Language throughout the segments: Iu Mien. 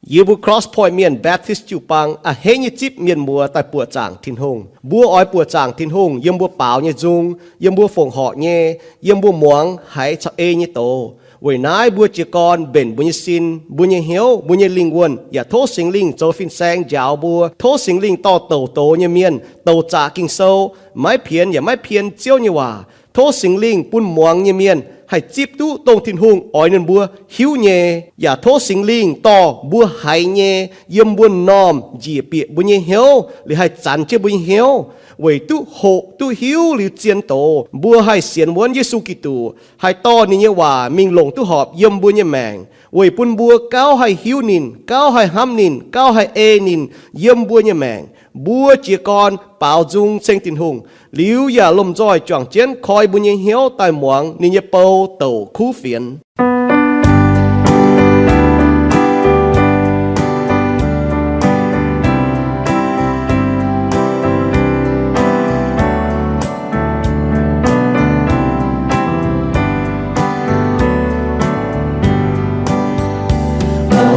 Yie mbuo Cross Point Mienh Baptist jiu-baang a'hneiv nyei zipv mienh muoz daaih buoqc zaangc Tin-Hungh. Mbuo oix buoqc zaangc Tin-Hungh yiem mbuo baaux nyei nzung, yiem mbuo fongc horc nyei, yiem mbuo muangx haiz caux ei nyei doz. Weic naaiv mbuo jiez gorn mbenc mbuo nyei sin, mbuo nyei hnyouv, mbuo nyei lingh wuonh, yaac tov Singx Lingh zoux fin-saeng njaaux mbuo. Tov Singx Lingh dorh douc doz nyei mienh, douc zaqc Ging-Sou, maiv pienx yaac maiv pien Ziouv nyei waac. Tov Singx Lingh bun muangx nyei mienh haih zipv duqv dongh Tin-Hungh oix ninh mbuo hiuv nyei. Yaac tov Singx Lingh dorh mbuo haiz nyei yiem mbuo m'normh njiec bieqc mbuo nyei hnyouv, liuz haih zanx jienv mbuo nyei hnyouv, weic duqv hoqc duqv hiuv liuz zien doz, mbuo haih sienx wuonv Yesu Giduc, haih dorh ninh nyei waac mingh longc duqv horpc yiem mbuo nyei maengc, weic bun mbuo gauh haih hiuv ninh, gauh haih hnamv ninh, gauh haih ei ninh yiem mbuo nyei maengc. Mbuo jiez gorn baaux nzung ceng Tin-Hungh, liuz yaac lomh nzoih juangc jienv koi mbuo nyei hnyouv daaih muangx ninh nyei bou douc kuv fienx.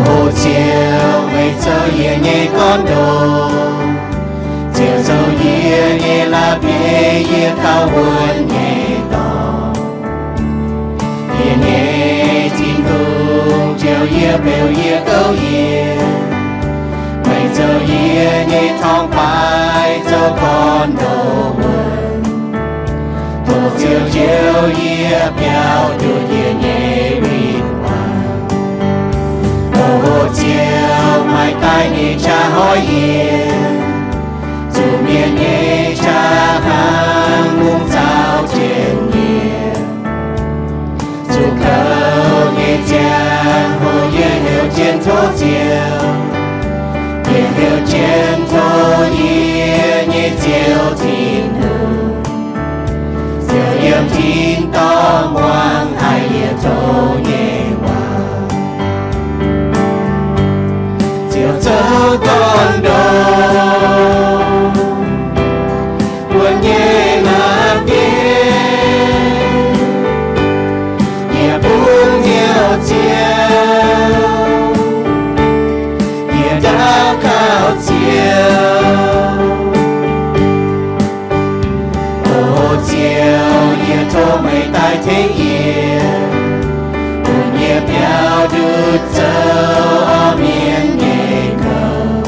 O Ziouv, meih zoux yie nyei gorn-ndoqv. Ziouv zoux yie nyei la'bieiv, yie kaux wuonx nyei dorngx. Yie nyei Tin-Hungh, njoux yie, beu yie, gouv yie. Meih zoux yie nyei torngv-baaix, zoux gorn-ndoqv wuonx. Tov Ziouv njoux yie, biaux nduqc yie nyei win-wangv. O Ziouv, maaih daaih nyei qaqv hoiv yie, zuqc mienh nyei qaqv hnangv mungv zaaux jienv yie. Zuqc kouv nyei ziangh hoc yie heuc jienv tov Ziouv, yie heuc jienv tov yie nyei Ziouv Tin-Hungh. Ziouv yiem tin-dorngh muangx haic yie tov nyei waac. Ziouv zoux gorn-ndoqv wuonx nyei la'bieiv, yie bungx hnyouv Ziouv, yie daux gaux Ziouv. O Ziouv, yie tov meih daaih tengx yie, bun yie biaux nduqc zoux orv mienh nyei kouv,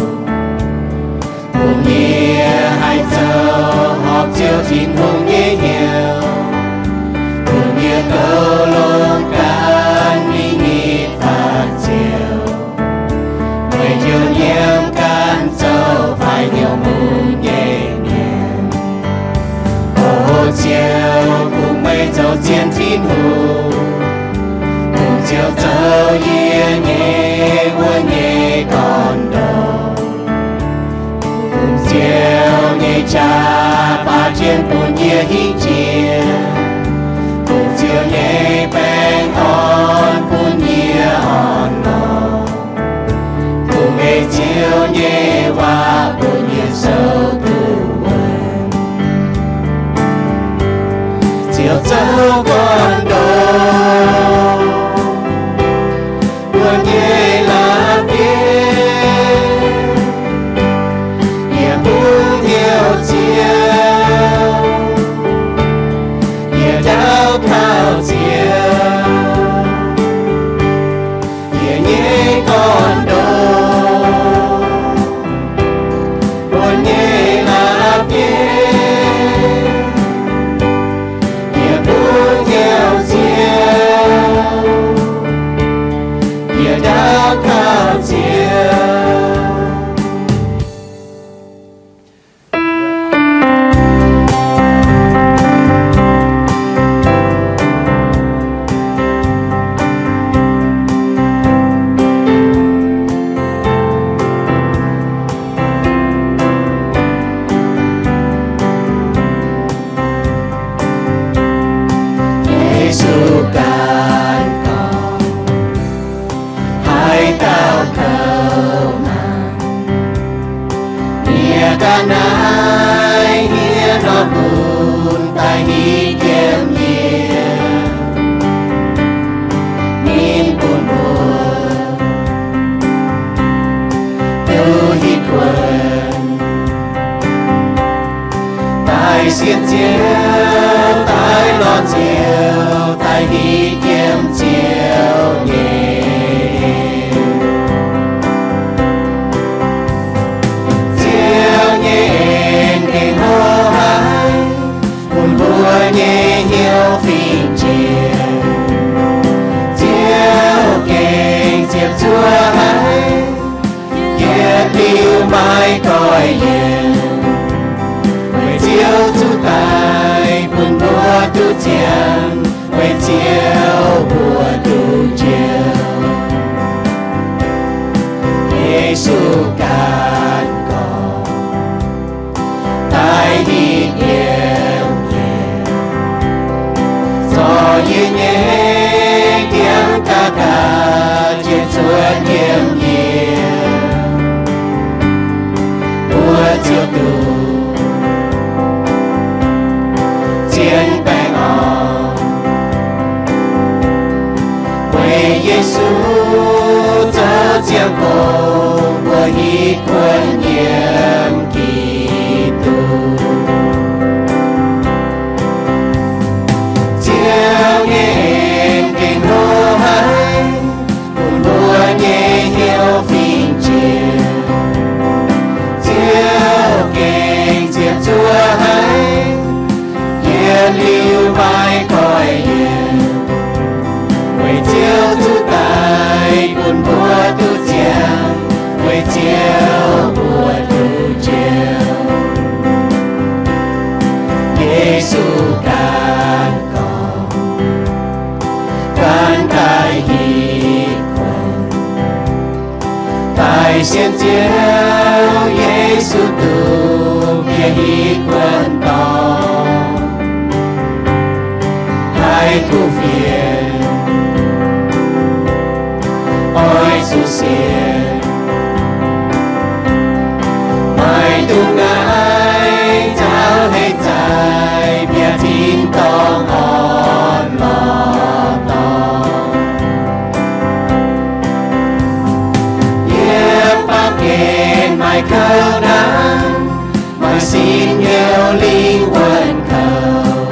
bun yie haih zoux horpc Ziouv Tin-Hungh nyei hnyouv, bun yie goux longx ganh mingh nitv faatv Ziouv. Meih njoux nyiemv ganh zoux faix hnyouv mbuo nyei mienh. O Ziouv, kungx meih zoux zien Tin-Hungh, kungx Ziouv zoux yie nyei wuov nyei gorn-ndoqv. Kungx Ziouv nyei qaqv baac jienv bun yie hingh jiex, kungx Ziouv nyei baengh orn bun yie orn-lorqc. Kungx ei Ziouv nyei waac bun yie sou duqv wuonx. Ziouv zoux gorn-ndoqv wuonx nyei la'bieiv, yie bungx hnyouv Ziouv, yie daux gaux Ziouv. Yie nyei gorn-ndoqv wuonx nyei la'bieiv, yie bungx hitv kuonx. Daaih sienx Ziouv, daaih lorz Ziouv, daaih hitv yiem Ziouv nyei en. Ziouv nyei en gengh hlo haic, bun mbuo nyei hnyouv fingx jiex. Ziouv gengh ziepc zuoqv haic, yietc liuz maiv goiv yienc. Weic Ziouv zuqc daic bun mbuo duqv ziangh, weic Ziouv mbuo duqv njoux. Yesu ganh gorngv, daaih hitv yiem yie, zorc yie nyei ndiangx-ga'ga'gaax, jiex cuotv yiem yie, mbuo ziouc duqv zien baengh orn. Weic Yesu zoux ziangh hoc mbuo hitv kuonx yiem Giduc. Ziouv nyei en gengh hlo haic, bun mbuo nyei hnyouv fingx jiex. Ziouv gengh ziepc zuoqv haic, yietc liuz maiv goiv yienc. Weic Ziouv zuqc daic bun mbuo duqv ziangh, weic Ziouv mbuo duqv njoux. Yesu ganh gorngv, ganh daaih hitv kuonx. Daaih sienx Ziouv Yesu, duqv bieqc hitv kuonx dorngx. Haih kuv fienx oix zuqc sienx, maiv dungx naaiv zaux heix zaih bieqc tin-dorngh orn-lorqc dorngx. Yiem baamh gen maaih kouv nanv, maaih sin hnyouv lingh wuonh kouv.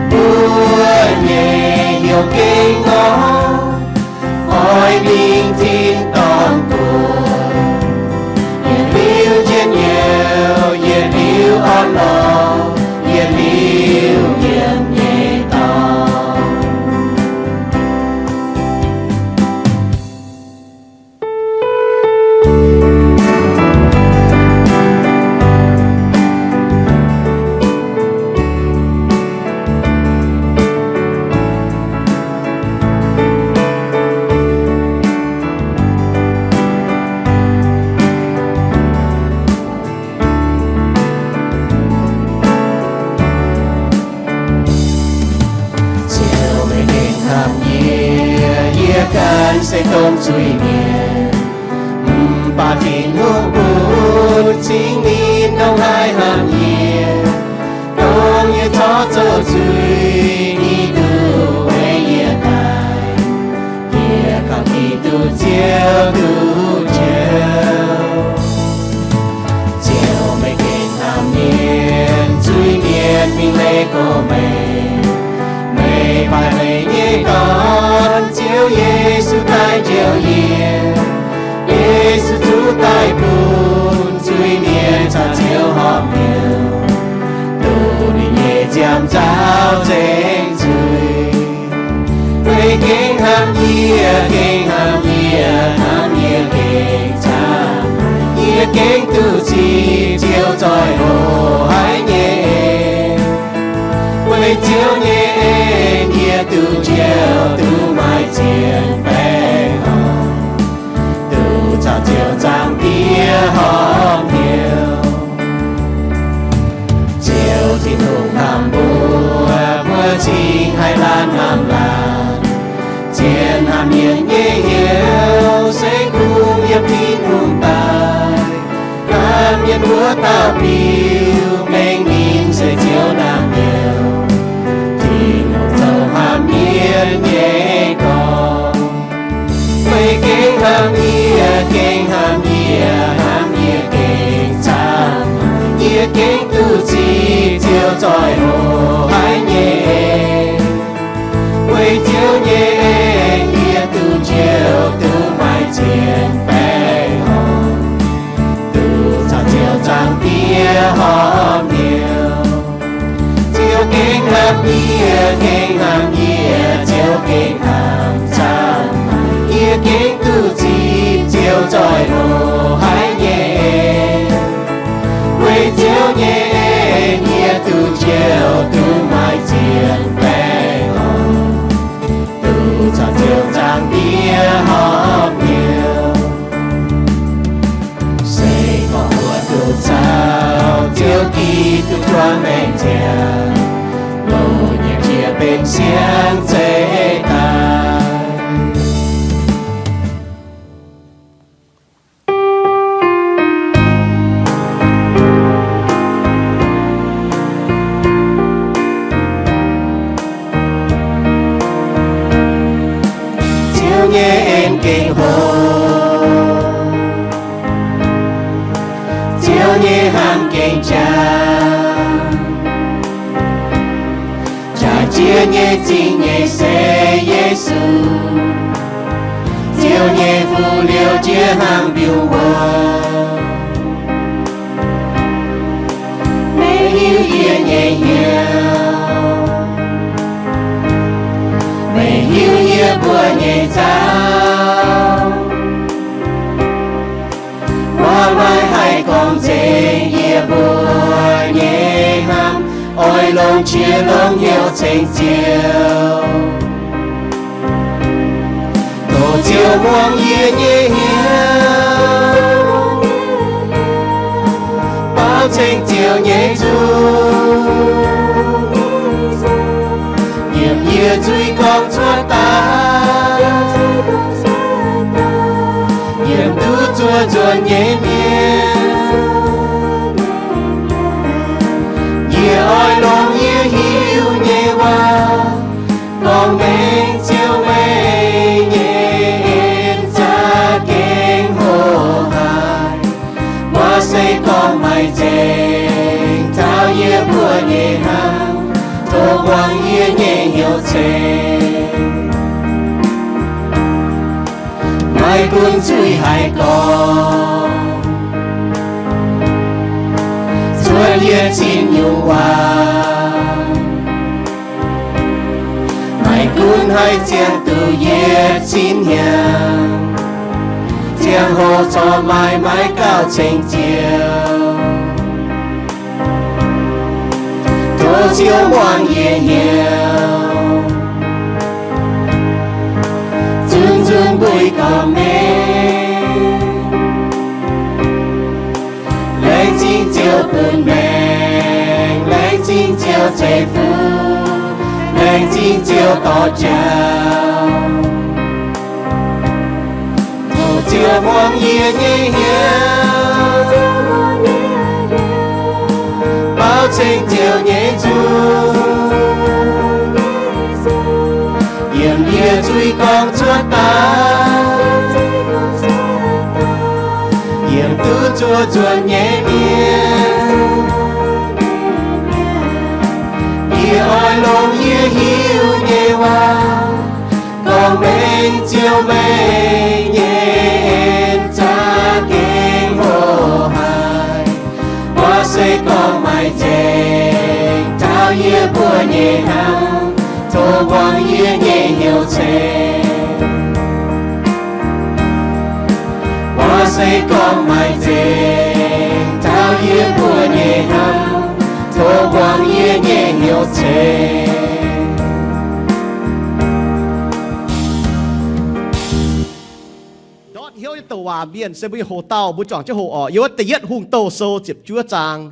Mbuo nyei hnyouv gengh ngorc, oix mingh tin-dorngh guoqv. Yietc liuz njien-youh, yietc liuz orn-lorqc, yietc liuz yiem nyei dorngx. Ziouv, meih gengh hnamv yie, yie ganh se domh zuiz-mienh. Mv baac Tin-Hungh bun Singx Lingh ndongc haaix hnamv yie, dongh yie corc zoux zuiz, Giduc weic yie daic. Yie kaux Giduc Ziouv duqv njoux. Ziouv, meih gengh hnamv mienh, zuiz-mienh mingh leiz gorx-meih. Meih baih meih nyei Dorn, Ziouv Yesu, daaih njoux yie. Yesu zuqc daaih bun zuiz-mienh caux Ziouv horpc hnyouv, duqv ninh nyei nziaamv nzaaux nzengc zuiz. Meih gengh hnamv yie, gengh hnamv yie, hnamv yie gengh camv. Yie gengh duqv zipv Ziouv zoih loz-hnoi nyei en. Weic Ziouv nyei en yie duqv njoux, duqv maaih zien baengh orn, duqv caux Ziouv Zaangc Diex horpc hnyouv. Ziouv Tin-Hungh hnamv mbuo, mbuo cingx haih laanh hnamv laanh. Zien hnamv mienh nyei hnyouv se kungx yiem Tin-Hungh daaih. Hnamv mienh wuov dauh biux mengh ninh se Ziouv naamh nyouz. Tin-Hungh zoux hnamv mienh nyei gorx. Meih gengh hnamv yie, gengh hnamv yie, Yie gengh hnamv, yie ziouc gengh hnamv camv. Yie gengh duqv zipv Ziouv zoih loz-hnoi nyei en. Weic Ziouv nyei en, yie duqv njoux duqv maaih zien baengh orn, duqv caux Ziouv zaangc ndiev horpc hnyouv. Se gorngv mbuo duqv caux Ziouv Giduc juangc maengc ziangh, loz-nyiemc jiex benx siang zeiz daaih. Ziouv nyei en gengh hlo, Ziouv nyei hnamv gengh jangx. Jaax jiex nyei zingh nyeic se Yesu, Ziouv nyei fuqv liouh jiex hnangv mbiungc wuom. Meih hiuv yie nyei hnyouv, meih hiuv yie mbuo nyei nzauh. Waac maiv haih gorngv nzengc yie mbuo nyei hnamv, oix longc qiex longc hnyouv ceng Ziouv. Dongh Ziouv muangx yie nyei hnyouv, baaux ceng Ziouv nyei nzung, nyiemc yie nzuih gorngv cuotv daaih, yiem duqv zuov nzuonx nyei mienh. Yie oix longc yie hiuv nyei waac gorngv mengh Ziouv meih nyei en za'gengh hoqc haic. Waac se gorngv maaih nzengc taux yie mbuo nyei hnamv, tov muangx yie nyei hnyouv ceng. Maiv gunv nzuih haaix gorngv, cuotv yie cin nyungc waac, maiv gunv haaix ziangh duqv yie cin hnyangx, ziangh hoc corc maaih maiv gauh ceng Ziouv. Tov Ziouv muangx yie hnyouv, zunv zunv mbuo gorngv mengh. Laengz zingh Ziouv bun maengc, laengz zingh Ziouv ceix fuqv, laengz zingh Ziouv dorh jauv. Tov Ziouv muangx yie nyei hnyouv, baaux ceng Ziouv nyei nzung, yiem yie nzuih gorngv cuotv daaih, yiem duqv zuov nzuonx nyei mienh. Yie oix longc yie hiuv nyei waac gorngv mengh Ziouv meih nyei en za'gengh hoqc haic. Waac se gorngv maaih nzengc taux yie mbuo nyei hnamv, tov muangx yie nyei hnyouv ceng. Waac se gorngv maaih nzengc taux yie mbuo nyei hnamv, tov muangx yie nyei hnyouv ceng. Ndortv hnyouv nyei douc waac mienh se mbuo nyei hoc-dauh, mbuo juangc jienv hoqc orqc. Yiem wuov Da'yietv Hungh Douh Sou ziepc juov zaang.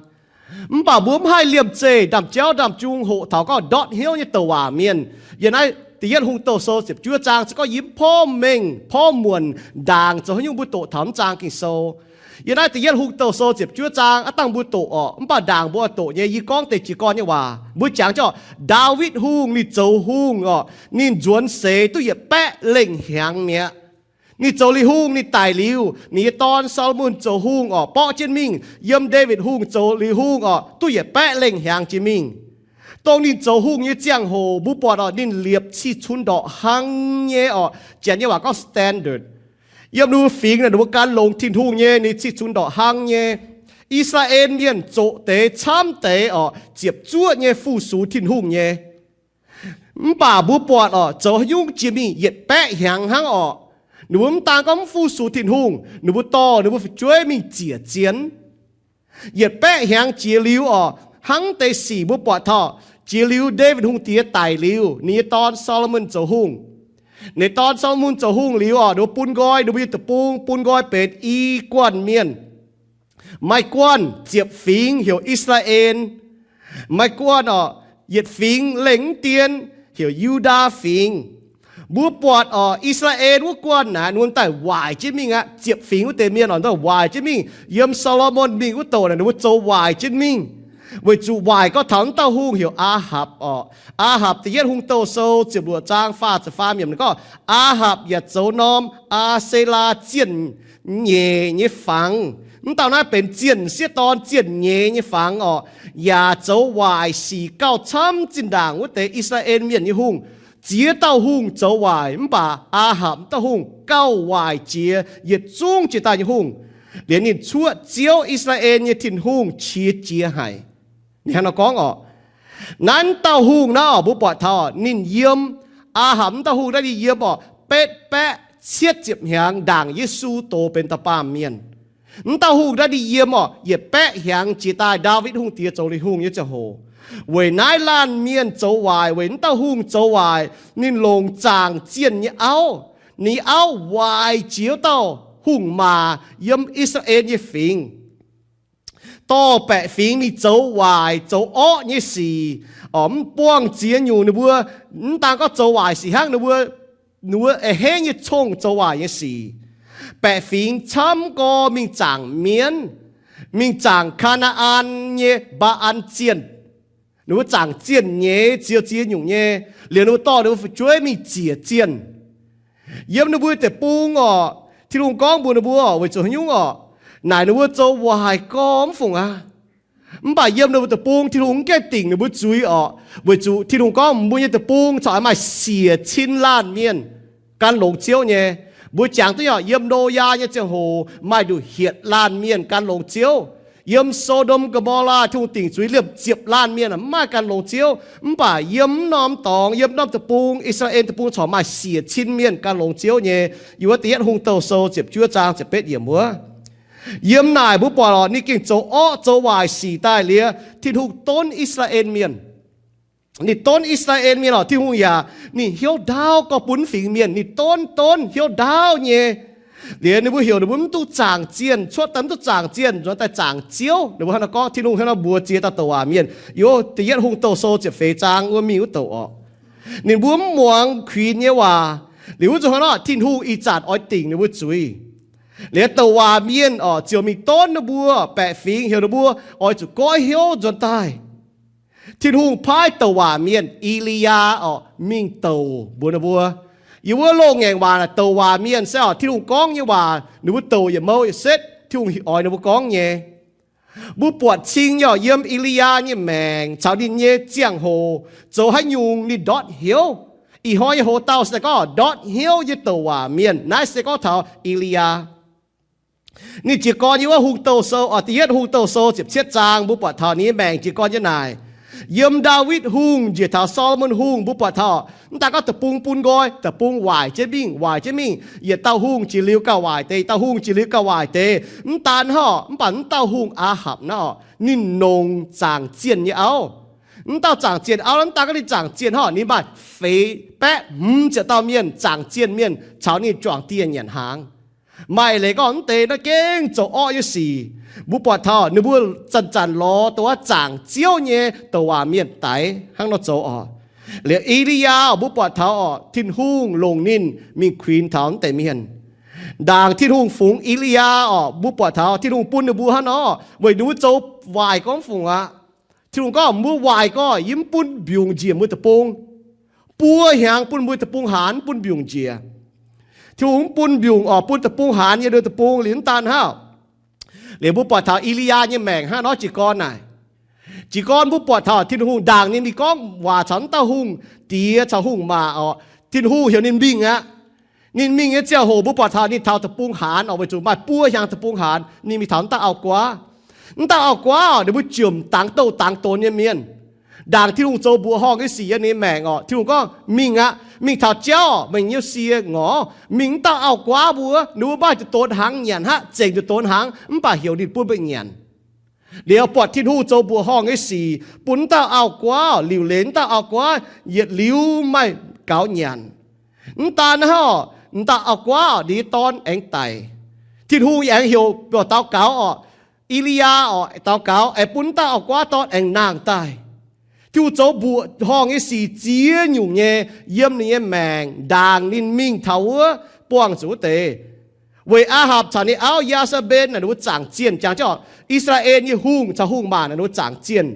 Mv baac mbuo mv haih liemh zeih ndaamv-jauv ndaamv-jung hoqc taux gorngv ndortv hnyouv nyei douc waac mienh. Yiem naaiv Da'yietv Hungh Douh Sou ziepc juov zaang se gorngv yie mv porv mengh porv muonc ndaangc zoux haaix nyungc mbuo doqc taux mv zaang Ging-Sou. Yiem naaiv Da'yietv Hungh Douh Sou ziepc juov zaang aav dangh mbuo doqc orqc, mv baac ndaangc mbuo doqc nyei yie gorngv deix jiez gorn nyei waac. Mbuo jangx jienv orqc, Ndaawitv Hungh ninh zoux hungh orqc, ninh nzuonx seix duqv yietc baeqv lengh hnyangx mi'aqv. Ninh zoux liuz hungh, ninh daic liuz, ninh nyei dorn, Saa^lo^morn, zoux hungh orqc, borqv jienv mingh. Yiem Ndaawitv Hungh zoux liuz hungh orqc, duqv yietc baeqv lengh hnyangx jiex mingh. Dongh ninh zoux hungh nyei ziangh hoc mbuo buatc orqc, ninh liepc cih cunx ndorqc hnangv nyei orqc. Janx nyei waac gorngv standard. Yiem ninh mbuo fingx naaic ninh mbuo gan longx Tin-Hungh nyei, ninh cih cunx ndorqc hnangv nyei. I^saa^laa^en Mienh zoqc deix camv deix orqc, ziepc zuoqv nyei fu-sux Tin-Hungh nyei. Mv baac mbuo buatc oc, zoux haaix nyungc jiex mingh yietc baeqv hnyangx hnangv oc, ninh mbuo mv daan gorngv mv fu-sux Tin-Hungh, ninh mbuo dorh ninh mbuo fu'jueiv mingh ziec zien. Yietc baeqv hnyangx jiex liuz oc, hnangv deix sic mbuo buatc taux, jiex liuz Ndaawitv Hungh Diex daic liuz, ninh nyei dorn, Saa^lo^morn, zoux hungh. Ninh dorn, Saa^lo^morn, zoux hungh liuz oc, ninh mbuo bun nqoi ninh mbuo nyei deic-bung, bun nqoi benx i guanh mienh. Maaih guanh ziepc fingx heuc I^saa^laa^en. Maaih guanh oc, yietc fingx lengh mv dien heuc Yu^ndaa Fingx. Mbuo buatc oc, I^saa^laa^en wuov guanh naaic, ninh mbuo daaih waaic jienv mingh aqv. Ziepc fingx wuov deix mienh oc, daaih waaic jienv mingh. Yiem Saa^lo^morn mingh wuov douc naaic, ninh mbuo zoux waaic jienv mingh. Weic zuqc waaic gorngv taux wuov dauh hungh heuc Aa^hapc oc. Aa^hapc da'yietv Hungh Douh Sou ziepc luoqc zaang faah ziepc faam yiemc ninh gorngv, Aa^hapc yaac zoux norm Aa^se^laa zienh nyeic nyei fangx. Mv dauh naaiv benx zienh sieqv dorn zienh nyeic nyei fangx oc, yaac zoux waaic sic gauh camv zinh ndaangc wuov deix I^saa^laa^en Mienh nyei hungh. Ziex dauh hungh zoux waaic, mv baac Aa^hapc wuov dauh hungh gauh waaic jiex yietc zungv jiex daaih nyei hungh. Liuz ninh cuoqv Ziouv, I^saa^laa^en nyei Tin-Hungh, qiex jiez haic. Ninh hnangv nor gorngv oc. Naaiv dauh hungh naaiv oc, mbuo buatc taux ninh yiem, Aa^hapc wuov dauh hungh naaiv ninh yiem oc, betv baeqv cietv ziepc hnyangx ndaangc Yesu doz benx dauh baamh mienh. Wuov dauh hungh naaiv ninh yiem oc, yietc baeqv hnyangx jiex daaih Ndaawitv Hungh Diex zoux ninh hungh nyei ziangh hoc. Weic naaiv laanh mienh zoux waaic weic wuov dauh hungh zoux waaic, ninh longc zaangc zienh nyei auv. Ninh nyei auv waaic jiex wuov dauh hungh maac yiem I^saa^laa^en nyei fingx. Dorh baeqc fingx mingh zoux waaic, zoux orqv nyei sic, oc, mv buangh ziex nyungc ninh mbuo, mv daan gorngv zoux waaic sic hnangv, ninh mbuo, ninh mbuo a'hneiv nyei cong zoux waaic nyei sic. Baeqc fingx camv gorx mingh zaangc mienv, mingh zaangc Kaa^naa^an nyei Mbaa^an zienh. Ninh mbuo zaangc zienh nyeiz, ziex, ziex nyungc nyei. Liuz ninh mbuo dorh ninh mbuo fu'jueiv mingh ziec zienh. Yiem ninh mbuo deic-bung oc, Tin-Hungh gorngv mbuox ninh mbuo oc, weic zuqc haaix nyungc oc, naaic ninh mbuo zoux waaic gorx mv fungc aqv. Mv baac yiem ninh mbuo deic-bung Tin-Hungh mv gaengh dingc ninh mbuo zuiz oc, weic zuqc Tin-Hungh gorngv mbuo nyei deic-bung corc maaih siec cin laanh mienh gan longx Ziouv nyei. Mbuo jangx duqv nyei oc, yiem Noyaa nyei ziangh hoc maaih nduqc hietc laanh mienh gan longx Ziouv. Yiem So^ndom, Go^mo^laa, Tin-Hungh dingc zuiz liemh ziepc laanh mienh mv maaih gan longx Ziouv. Mv baac yiem mv norm dorngx, yiem norm deic-bung, I^saa^laa^en deic-bung corc maaih siec cin mienh gan longx Ziouv nyei. Yiem wuov Da'yietv Hungh Douh Sou ziepc juov zaang ziepc betv yiemc wuov. Yiem naaic mbuo buatc oc, ninh gengh zoux orqv zoux waaic sic daaih liuz, Tin-Hungh donv I^saa^laa^en Mienh. Ninh donv I^saa^laa^en Mienh oc, Tin-Hungh yaac ninh hnyouv ndaauv gorngv bun fingx mienh, ninh donv donv hnyouv ndaauv nyei. Liuz ninh mbuo heuc ninh mbuo mv duqv zaangc zienh, cuotv daaih mv duqv zaangc zienh, nzuonx daaih zaangc Ziouv. Ninh mbuo hnangv nor gorngv, Tin-Hungh hnangv nor mbuox ziex dauh douc waac mienh, yiem Da'yietv Hungh Douh Sou ziepc feix zaang wuov mingh wuov douc oc. Ninh mbuo mv muangx kuinx nyei waac. Liuz wuov nzunc hnangv nor, Tin-Hungh ih zanc oix dingc ninh mbuo zuiz. Liuz douc waac mienh oc, ziouc mingh donv ninh mbuo baeqc fingx, heuc ninh mbuo oix zuqc goiv hnyouv nzuonx daaih. Tin-Hungh paaiv douc waac mienh E^li^yaa oc mingh douc mbuox ninh mbuo. Yiem wuov loz-ngaengc waac naaic douc waac mienh se oc, Tin-Hungh gorngv nyei waac ninh mbuo douc yietc mouh yietc setv, Tin-Hungh oix ninh mbuo gorngv nyei. Mbuo buatc cing nyei oc, yiem E^li^yaa nyei maengc caux ninh nyei ziangh hoc zoux haaix nyungc ninh ndortv hnyouv. Ih hnoi nyei hoc-dauh se gorngv ndortv hnyouv nyei douc waac mienh, naaiv se gorngv taux E^li^yaa. Ninh jiez gorn yiem wuov Hungh Douh Sou oc, Da'yietv Hungh Douh Sou ziepc cietv zaang, mbuo buatc taux ninh nyei maengc jiez gorn nyei naaic. Yiem Ndaawitv Hungh njiec taux Saa^lo^morn Hungh, mbuo buatc taux mv daan gorngv deic-bung bun nqoi, deic-bung waaic jienv mingh, waaic jienv mingh, yietc dauh hungh jiex liuz gauh waaic deix, yietc dauh hungh jiex liuz gauh waaic deix. Mv daan hnangv, mv baac mv dauh hungh Aa^hapc naaiv oc, ninh longc zaangc zienh nyei auv. Mv dauh zaangc zienh auv, mv daan gorngv ninh zaangc zienh hnangv, ninh maaih feix baeqv hmz ziepc dauh mienh, zaangc zienh mienh caux ninh juangc dieh nyanc hnaangx. Maaih leiz gorngv mv deix naaiv gengh zoux orqv nyei sic. Mbuo buatc taux ninh mbuo zanc-zanc lorz dongh wuov zaangc Ziouv nyei douc waac mienh daix hnangv nor zoux oc. Liuz E^li^yaa oc, mbuo buatc taux oc, Tin-Hungh longc ninh mingh kuinx taux mv deix mienh. Ndaangc Tin-Hungh fungx E^li^yaa oc, mbuo buatc taux Tin-Hungh bun ninh mbuo hnangv nor, weic ninh mbuo zoux waaic gorngv fungc aqv. Tin-Hungh gorngv, mbuo waaic gorngv yie mv bun mbiungc njiec mbuo deic-bung. Buo hnyangx bun mbuo deic-bung haanz, mv bun mbiungc njiec. Tin-Hungh mv bun mbiungc oc, bun deic-bung haanz nyei, deic-bung liuz mv daan hnangv. Liuz mbuo buatc taux E^li^yaa nyei maengc hnangv nor jiez gorn naaic. Jiez gorn mbuo buatc taux Tin-Hungh ndaangc ninh mingh gorngv waac caux mv dauh hungh diex caux hungh maac oc, Tin-Hungh heuc ninh mingh aqv. Ninh mingh nyei ziangh hoc mbuo buatc taux ninh taux deic-bung haanz oc, weic zuqc maaih buo hnyangx deic-bung haanz ninh mingh taux mv dauh auv-guaav. Mv dauh auv-guaav oc, ninh mbuo jomc dangx douh dangx donx nyei mienh. Ndaangc Tin-Hungh zoux mbuoqc horngh nyei sic yiem ninh nyei maengc orqc, Tin-Hungh gorngv, mingh aqv, mingh taux jauv orqc, meih nyei sie ngorc, mingh mv dauh auv-guaav mbuo, ninh mbuo maaih nduqc donx hnaangx nyanc hnangv, zengc nduqc donx hnaangx, mv baac heuc ninh bun meih nyanc. Liuz buatc Tin-Hungh zoux mbuoqc horngh nyei sic, bun mv dauh auv-guaav, liuc leiz mv dauh auv-guaav yietc liuz maaih gaux nyanc. Mv daan hnangv orqc, mv dauh auv-guaav orqc, ninh nyei dorn aengx daic. Tin-Hungh yaac aengx heuc daux gaux orqc, E^li^yaa orqc, daux gaux aengx bun mv dauh auv-guaav dorn aengx nangh daaih. Tin-Hungh zoux mbuoqc horngh nyei sic ziex nyungc nyei yiem ninh nyei maengc ndaangc ninh mingh taux wuov buangh zuqc wuov deix. Weic Aa^hapc caux ninh auv Ye^saa^mben naaic ninh mbuo zaangc zienh, jangx jienv orqc, I^saa^laa^en nyei hungh caux hungh maac naaic ninh mbuo zaangc zienh.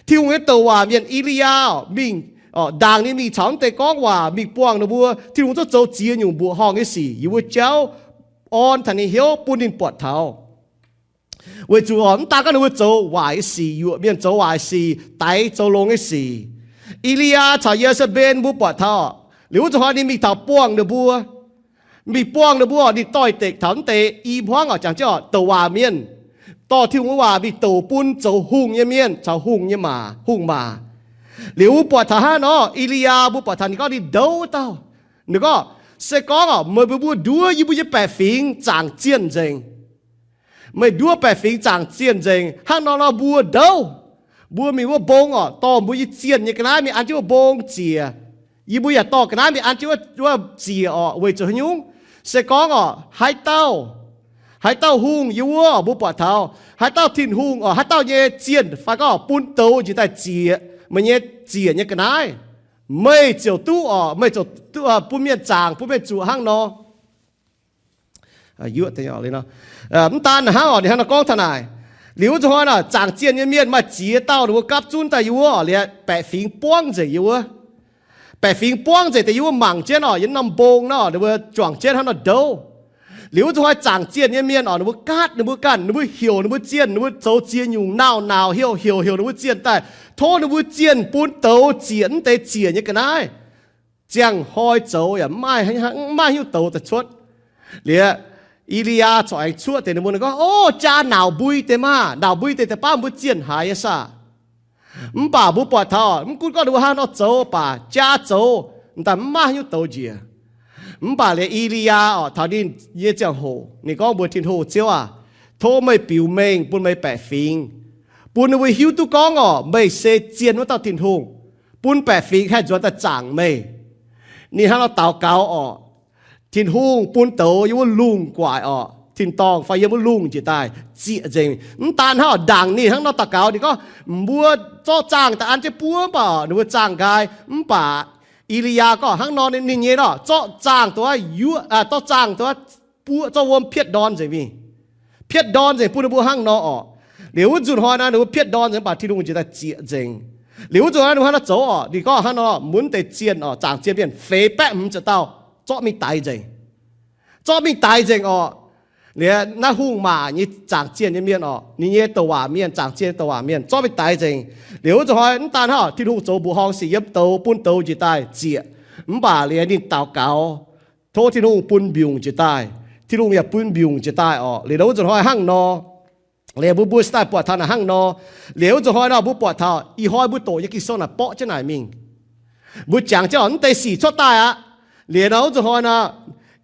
Tin-Hungh nyei douc waac mienh E^li^yaa orqc, mingh, orqc, ndaangc ninh mingh caux mv deix gorngv waac, mingh buangh ninh mbuo, Tin-Hungh zungv zoux ziex nyungc mbuoqc horngh nyei sic yiem wuov jauv, orn taux ninh hnyouv bun ninh buatc taux. Weic zuqc orqc, mv daan gorngv ninh mbuo zoux waaic nyei sic, yuoqc mienh zoux waaic sic, daix zoux longx nyei sic. E^li^yaa caux Ye^saa^mben mbuo buatc taux, liuz wuov zuqc hnoi ninh mingh taux buangh ninh mbuo. Mingh buangh ninh mbuo orqc, ninh doix-dekc taux mv deix i hmuangv orqc, jangx jienv orqc, douc waac mienh, dorh Tin-Hungh nyei waac mingh douc bun zoux hungh nyei mienh caux hungh nyei maac, hungh maac. Liuz mbuo buatc taux hnangv nor, E^li^yaa mbuo buatc taux ninh gorngv ninh ndouv dauh. Ninh gorngv, se gorngv orqc, meih mbuo mbuo nduov yie mbuo nyei baeqc fingx zaangc zienh nzengc. Meih nduov baeqc fingx zaangc zienh nzengc, hnangv nor nor mbuo ndouv. Mbuo mingh wuov mbong orqc, dorh mbuo nyei zienh nyei ga'naaiv mingh an jienv wuov mbong ziec. Yie mbuo yaac dorh ga'naaiv mingh an jienv wuov, wuov ziec orqc. Weic zuqc haaix nyungc? Se gorngv orqc, haaix dauh, haaix dauh hungh yiem wuov orqc, mbuo buatc taux haaix dauh Tin-Hungh orqc, haaix dauh nyei zienh fai gorngv bun douz njiec daaih ziec meih nyei ziec nyei ga'naaiv, meih ziouc duqv orqc, meih ziouc duqv, bun mienh zaangc, bun mienh zuqc hnangv nor. Mv daan hnangv orqc, ninh hnangv nor gorngv taux naaic. Liuz wuov zuqc hnoi naaic, zaangc zienh nyei mienh maaih ziex dauh ninh mbuo gapv zunv daaih yiem wuov orqc, liuz baeqc fingx buangv nzengc yiem wuov. Baeqc fingx buangv nzengc deix yiem wuov mangc jienv orqc, yiem norm mbong nor, ninh mbuo juangc jienv hnangv nor ndouv. Liuz wuov zuqc hnoi zaangc zienh nyei mienh orqc, ninh mbuo gaatv, ninh mbuo ganh, ninh mbuo heuc ninh mbuo zienh, ninh mbuo zoux ziex nyungc nauc-nauc heuc, heuc, heuc ninh mbuo zienh daaih, tov ninh mbuo zienh bun douz ziec mv deix ziec nyei ga'naaiv. Ziangh hnoi zoux yaac mv maaih, mv maaih haaix nyungc douz daaih cuotv. Liuz, E^li^yaa corc aengx cuotv deix ninh mbuo, ninh gorngv, O, jaa naauc mbui deix maah! Naauc mbui deix daaih baav mbuo zienh haiz nyei saah? Mv baac mbuo buatc taux, mv gunv gorngv ninh mbuo hnangv nor zoux baac, jaa zoux, m'daaih mv maaih haaix nyungc douz njiec. Mv baac liuz E^li^yaa orqc, taux ninh nyei ziangh hoc ninh gorngv mbuox Tin-Hungh, Ziouv aac, tov meih biux mengh bun meih baeqc fingx, bun ninh mbuo hiuv duqv gorngv orqc, meih se zien wuov dauh Tin-Hungh, bun baeqc fingx haih nzuonx daaih zaangc meih. Ninh hnangv nor daux gaux orqc, Tin-Hungh bun douz yiem wuov lungh guaaic orqc, tin-dorngh fai yiem wuov lungh njiec daaih ziec nzengc. Mv daan hnangv orqc, ndaangc ninh hnangv nor daux gaux, ninh gorngv, Mbuo zorqv zaangh daaih an jienv buov mv baac ninh mbuo zaangh nqaai. Mv baac E^li^yaa gorngv hnangv nor, ninh nyei nor, zorqv zaangh dongh, zorqv zaangh dongh buov, zorqv wuom pietv ndorn nzengc mingh. Pietv ndorn nzengc bun ninh mbuo hnangv nor orqc. Liuz wuov nzunc hnoi naaiv ninh mbuo pietv ndorn nzengc, mv baac Tin-Hungh njiec daaih ziec nzengc. Liuz wuov nzunc hnoi ninh mbuo hnangv nor zoux orqc, ninh gorngv hnangv nor, mbuo deix zienh orqc, zaangc zienh mienh feix baeqv hmz ziepc dauh zorqv mingh daix nzengc. Zorqv mingh daix nzengc orqc. Liuz naaiv hungh maac nyei zaangc zienh nyei mienh orqc, ninh nyei douc waac mienh, zaangc zienh nyei douc waac mienh zorqv mingh daix nzengc. Liuz wuov nzunc hnoi mv daan hnangv, Tin-Hungh zoux mbuoqc horngh sic yiem douz, bun douz njiec daaih ziec. Mv baac liuz ninh daux gaux, tov Tin-Hungh bun mbiungc njiec daaih. Tin-Hungh yaac bun mbiungc njiec daaih orqc. Liuz wuov nzunc hnoi hnangv nor, liuz mbuo, mbuo se daaih buatc taux naaic hnangv nor. Liuz wuov nzunc hnoi nor mbuo buatc taux ih hnoi mbuo doqc nyei Ging-Sou naaic borqv jienv naaic mingh. Mbuo jangx jienv orqc, mv deix sic cuotv daaih aqv. Liuz nor wuov nzunc hnoi nor,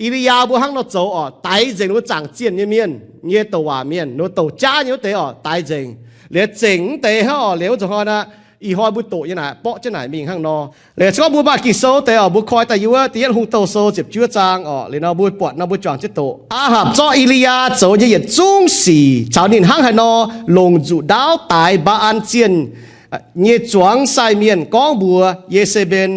E^li^yaa mbuo hnangv nor zoux orqc, daix nzengc ninh mbuo zaangc zienh nyei mienh nyei douc waac mienh, ninh mbuo douc jaav nyei wuov deix orqc, daix nzengc. Liuz zengc mv deix hnangv orqc, liuz wuov nzunc hnoi nor, ih hnoi mbuo doqc nyei naaic borqv jienv naaic mingh hnangv nor. Liuz se gorngv mbuo maaih Ging-Sou deix orqc, mbuo koi daaih yiem wuov Da'yietv Hungh Douz Sou ziepc juov zaang orqc, liuz nor mbuo buatc nor mbuo juangc jienv doqc. Aa^hapc zorqv E^li^yaa zoux nyei yietc zungv sic caux ninh hnangv haaix nor longc nzuqc ndaauv daix Mbaa^an zienh nyei zuangx sai mienh gorngv mbuox Ye^se^mben.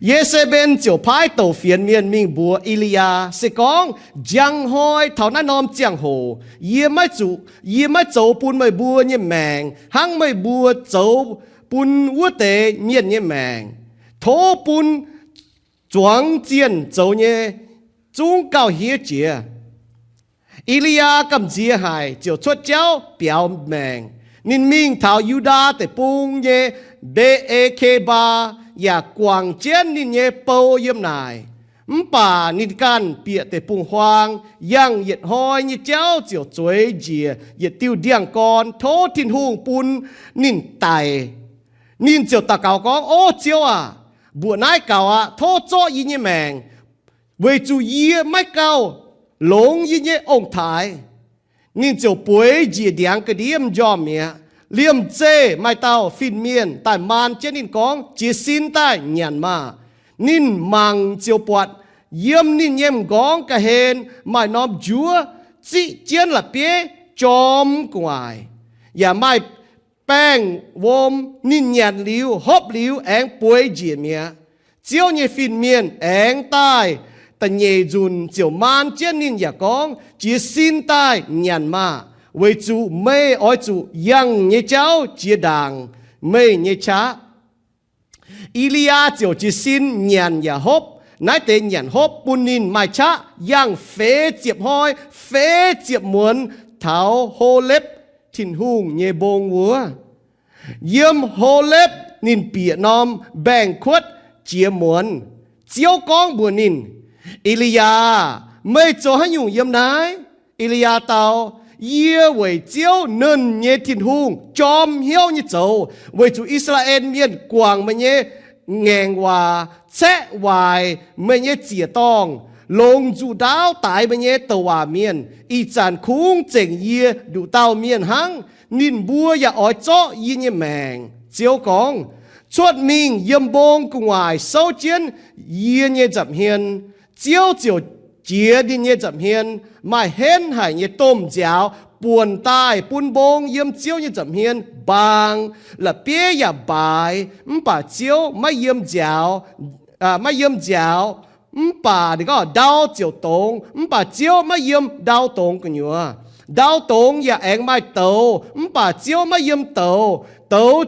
Ye^se^mben ziouc paaiv douc fienx mienh mingh mbuox E^li^yaa, Se gorngv njang hnoi taux naaiv norm ziangh hoc yie maiv zuqc, yie maiv zoux bun meih mbuo nyei maengc hnangv meih mbuo zoux bun wuov deix mienh nyei maengc, tov bun zuangx zienh zoux nyei zungv gauh hiev jiex. E^li^yaa gamh nziex haic ziouc cuotv jauv biaux maengc. Ninh mingh taux Yu^ndaa Deic-Bung nyei Mbe^e^ke^mbaa, yaac guangc jienv ninh nyei bou yiem naaic. Mv baac ninh ganh bieqc deic-bung-huaang, yangh yietc hnoi nyei jauv ziouc zueiz njiec yietc diuh ndiangx-gorn tov Tin-Hungh bun ninh daic. Ninh ziouc daux gaux gorngv, O Ziouv aac, mbuoqc naaiv gaux aqv. Tov zorqv yie nyei maengc, weic zuqc yie maiv gauh longx yie nyei ong-taaix. Ninh ziouc bueix njiec ndiangx ga'ndiev m'njormh mi'aqv. Liemh zeih maaih dauh fin-mienh daaih maan jienv ninh gorngv, Jiez sin daaih nyanc maah! Ninh mangc ziouc buatc yiem ninh nyei m'nqorngv ga'hlen maaih norm njuov ziqv jienv la'bieiv jorm gu'nguaaic, yaac maaih baengh wuom. Ninh nyanc liuz, hopv liuz, aengx bueix njiec mi'aqv. Ziouv nyei fin-mienh aengx daaih da'nyeic nzunc ziouc maan jienv ninh yaac gorngv, Jiez sin daaih nyanc maah! Weic zuqc meih oix zuqc yangh nyei jauv jiex ndaangc meih nyei qaqv. E^li^yaa ziouc jiez sin nyanc yaac hopv. Naaiv deix nyanc hopv bun ninh maaih qaqv yangh feix ziepc hnoi feix ziepc muonz taux Holepv, Tin-Hungh nyei mbong wuov. Yiem Holepv ninh bieqc norm mbaengx-kuotv jiex muonz. Ziouv gorngv mbuox ninh, E^li^yaa, meih zoux haaix nyungc yiem naaiv? E^li^yaa dau, Yie weic Ziouv, Nernh nyei Tin-Hungh, jorm hnyouv nyei zoux, weic zuqc I^saa^laa^en Mienh guangc meih nyei ngaengc waac, caeqv waaic meih nyei ziec-dorngh, longc nzuqc ndaauv daix meih nyei douc waac mienh. Ih zanc kungx zengc yie nduqc dauh mienh hnangv. Ninh mbuo yaac oix zorqv yie nyei maengc. Ziouv gorngv, Cuotv mingh yiem mbong gu'nguaaic souv jienv yie nyei nza'hmien. Ziouv ziouc jiex ninh nyei nza'hmien. Maaih henv haic nyei domh nziaaux buonc daaih bun mbong yiem Ziouv nyei nza'hmien mbaang, la'bieiv yaac mbaaix, mv baac Ziouv maiv yiem nziaaux, maiv yiem nziaaux. Mv baac ninh gorngv, Ndau ziouc dongz, mv baac Ziouv maiv yiem ndau dongz gu'nyuoz. Ndau dongz yaac aengx maaih douz, mv baac Ziouv maiv yiem douz. Douz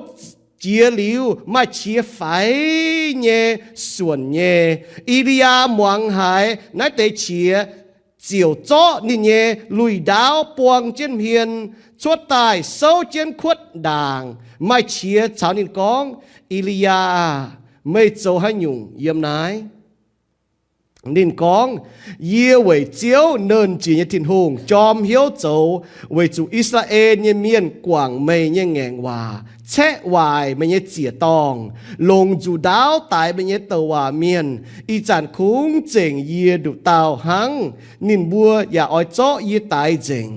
jiex liuz maaih qiex faix nyei suonc nyei. E^li^yaa muangx haiz naaiv deix qiex, ziouc zorqv ninh nyei lui-ndaauv buang jienv hmien, cuotv daaih souv jienv kuotv ndaangc. Maaih qiex caux ninh gorngv, E^li^yaa, meih zoux haaix nyungc yiem naaiv? Ninh gorngv, Yie weic Ziouv, Nernh Jiex nyei Tin-Hungh, jorm hnyouv zoux, weic zuqc I^saa^laa^en nyei mienh guangc meih nyei ngaengc waac, caeqv waaic meih nyei ziec-dorngh, longc nzuqc ndaauv daix meih nyei douc waac mienh. Ih zanc kungx zengc yie nduqc dauh hnangv. Ninh mbuo yaac oix zorqv yie daix nzengc.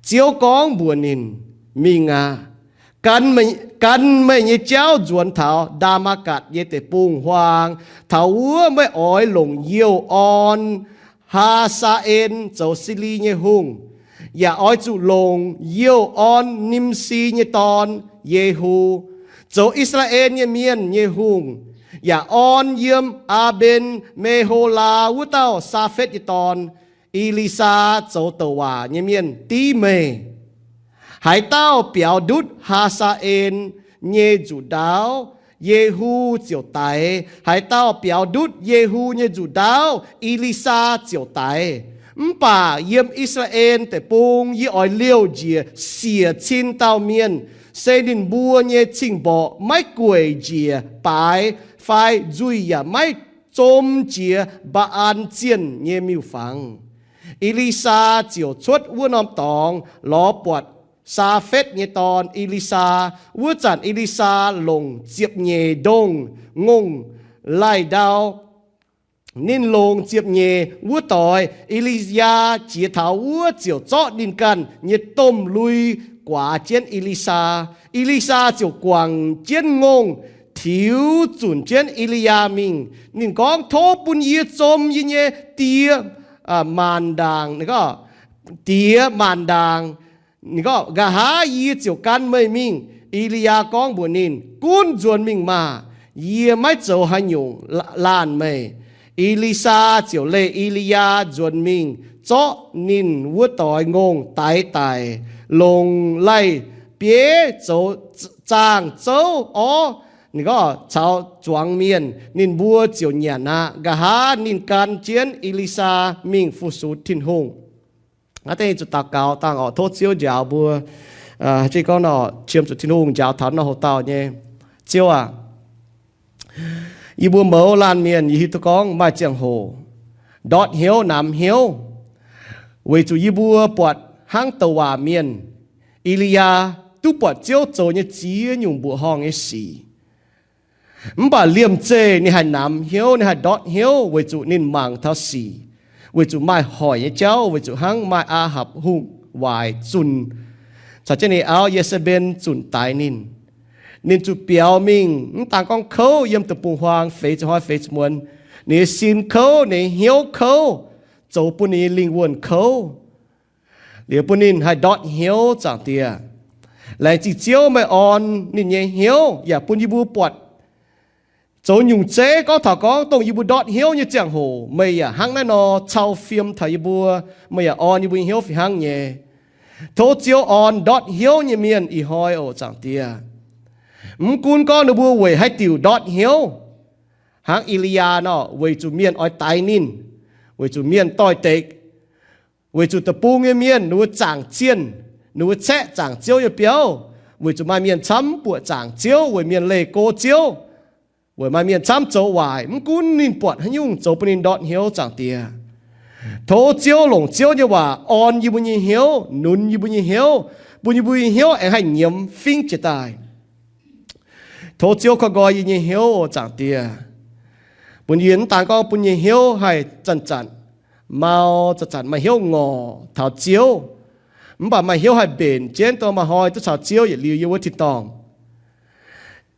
Ziouv gorngv mbuox ninh, Mingh aqv. Gan meih nyei jauv nzuonx taux Ndaa^matv^gatc nyei deic-bung-huaang. Taux wuov meih oix longc youh orn Haa^saa^en zoux Si^li nyei hungh, yaac oix zuqc longc youh orn Nimsi nyei dorn, Yehu, zoux I^saa^laa^en nyei mienh nyei hungh, yaac orn yiem Aa^mben^me^ho^laa wuov dauh Saafetv nyei dorn, E^li^saa, zoux douc waac nyei mienh div meih. Haaix dauh biaux ndutv Haa^saa^en nyei nzuqc ndaauv, Yehu ziouc daix. Haaix dauh biaux ndutv Yehu nyei nzuqc ndaauv, E^li^saa ziouc daix. Mv baac yiem I^saa^laa^en Deic-Bung yie oix liouh njiec siec cin dauh mienh, se ninh mbuo nyei cing-mborqc maiv gueic njiec baaix fai nzuih yaac maiv zom jiex Mbaa^an zienh nyei miuc-fangx. E^li^saa ziouc cuotv wuov norm dorngx lorz buatc Saafetv nyei dorn, E^li^saa. Wuov zanc E^li^saa longc ziepc nyeic ndongh ngongh laih ndau. Ninh longc ziepc nyeic wuov doix, E^li^yaa jiex taux wuov ziouc zorqv ninh ganh nyei domh lui guaax jienv E^li^saa. E^li^saa ziouc guangc jienv ngongh tiux zunc jienv E^li^yaa mingh. Ninh gorngv, Tov bun yie zom yie nyei die maanc ndaangc, diex maanc ndaangc. Ninh gorngv, Nqa'haav yie ziouc gan meih mingh. E^li^yaa gorngv mbuox ninh, Gunv nzuonx mingh maah! Yie maiv zoux haaix nyungc laanh meih. E^li^saa ziouc leih E^li^yaa nzuonx mingh, zorqv ninh wuov doix ngongh daix daic, longc laih bieiv zoux zaangh zouv orv, ninh gorngv, caux zuangx mienh. Ninh mbuo ziouc nyanc aqv. Nqa'haav ninh gan jienv E^li^saa mingh fu-sux Tin-Hungh. Aa, dengh zuqc daux gaux dangh oc, tov Ziouv njaaux mbuo. Aa, gorngv nor, qiemx zuqc Tin-Hungh njaaux taux nor hoc dauh nyei. Ziouv aac, yie mbuo mouz laanh mienh yie hiuv duqv gorngv maaih ziangh hoc ndortv hnyouv namx hnyouv, weic zuqc yie mbuo buatc hnangv douc waac mienh E^li^yaa, duqv buatc Ziouv zoux nyei ziex nyungc mbuoqc horngh nyei sic. Mv baac liemh zeih ninh haih namx hnyouv, ninh haih ndortv hnyouv weic zuqc ninh mangc taux sic, weic zuqc maaih hoic nyei jauv, weic zuqc hnangv maaih Aa^hapc Hungh waaic zunh caux jienv ninh auv, Ye^saa^mben, zunh daix ninh. Ninh zuqc biaux mingh, mv daan gorngv kouv yiem deic-bung-huaang feix ziepc hnoi feix ziepc muonz, ninh nyei sin kouv, ninh nyei hnyouv kouv, zoux bun ninh nyei lingh wuonh kouv. Liuz bun ninh haih ndortv hnyouv, Zaangc Diex. Laengz zingh Ziouv meih orn ninh nyei hnyouv yaac bun yie mbuo buatc zoux nyungc zeiv gorngv taux gorngv dongh yie mbuo ndortv hnyouv nyei ziangh hoc meih yaac hnangv naaiv nor cau fiem taux yie mbuo, meih yaac orn yie mbuo nyei hnyouv fih hnangv nyei. Tov Ziouv orn ndortv hnyouv nyei mienh ih hnoi oc, Zaangc Diex. Mv gunv gorngv ninh mbuo weic haaix diuc ndortv hnyouv, hnangv E^li^yaa nor, weic zuqc mienh oix daix ninh, weic zuqc mienh doix-dekc, weic zuqc deic-bung nyei mienh ninh mbuo zaangc zienh, ninh mbuo caeqv zaangc Ziouv nyei biauv, weic zuqc maaih mienh camv buoqc zaangc Ziouv, weic mienh leih go Ziouv, weic maaih mienh camv zoux waaic. Mv gunv ninh buatc haaix nyungc zoux bun ninh ndortv hnyouv, Zaangc Diex, tov Ziouv longc Ziouv nyei waac orn yie mbuo nyei hnyouv, nunz yie mbuo nyei hnyouv, bun yie mbuo nyei hnyouv aengx haih nyiemz fingv jiez daaih. Tov Ziouv koiv nqoi yie nyei hnyouv oc, Zaangc Diex. Bun yie mv daan gorngv bun nyei hnyouv haih zanc-zanc mau, zanc-zanc maaih hnyouv ngorc taux Ziouv, mv baac maaih hnyouv haih mbenc jienv dongh maaih hnoi duqv caux Ziouv yietc liuz yiem wuov tin-dorngh.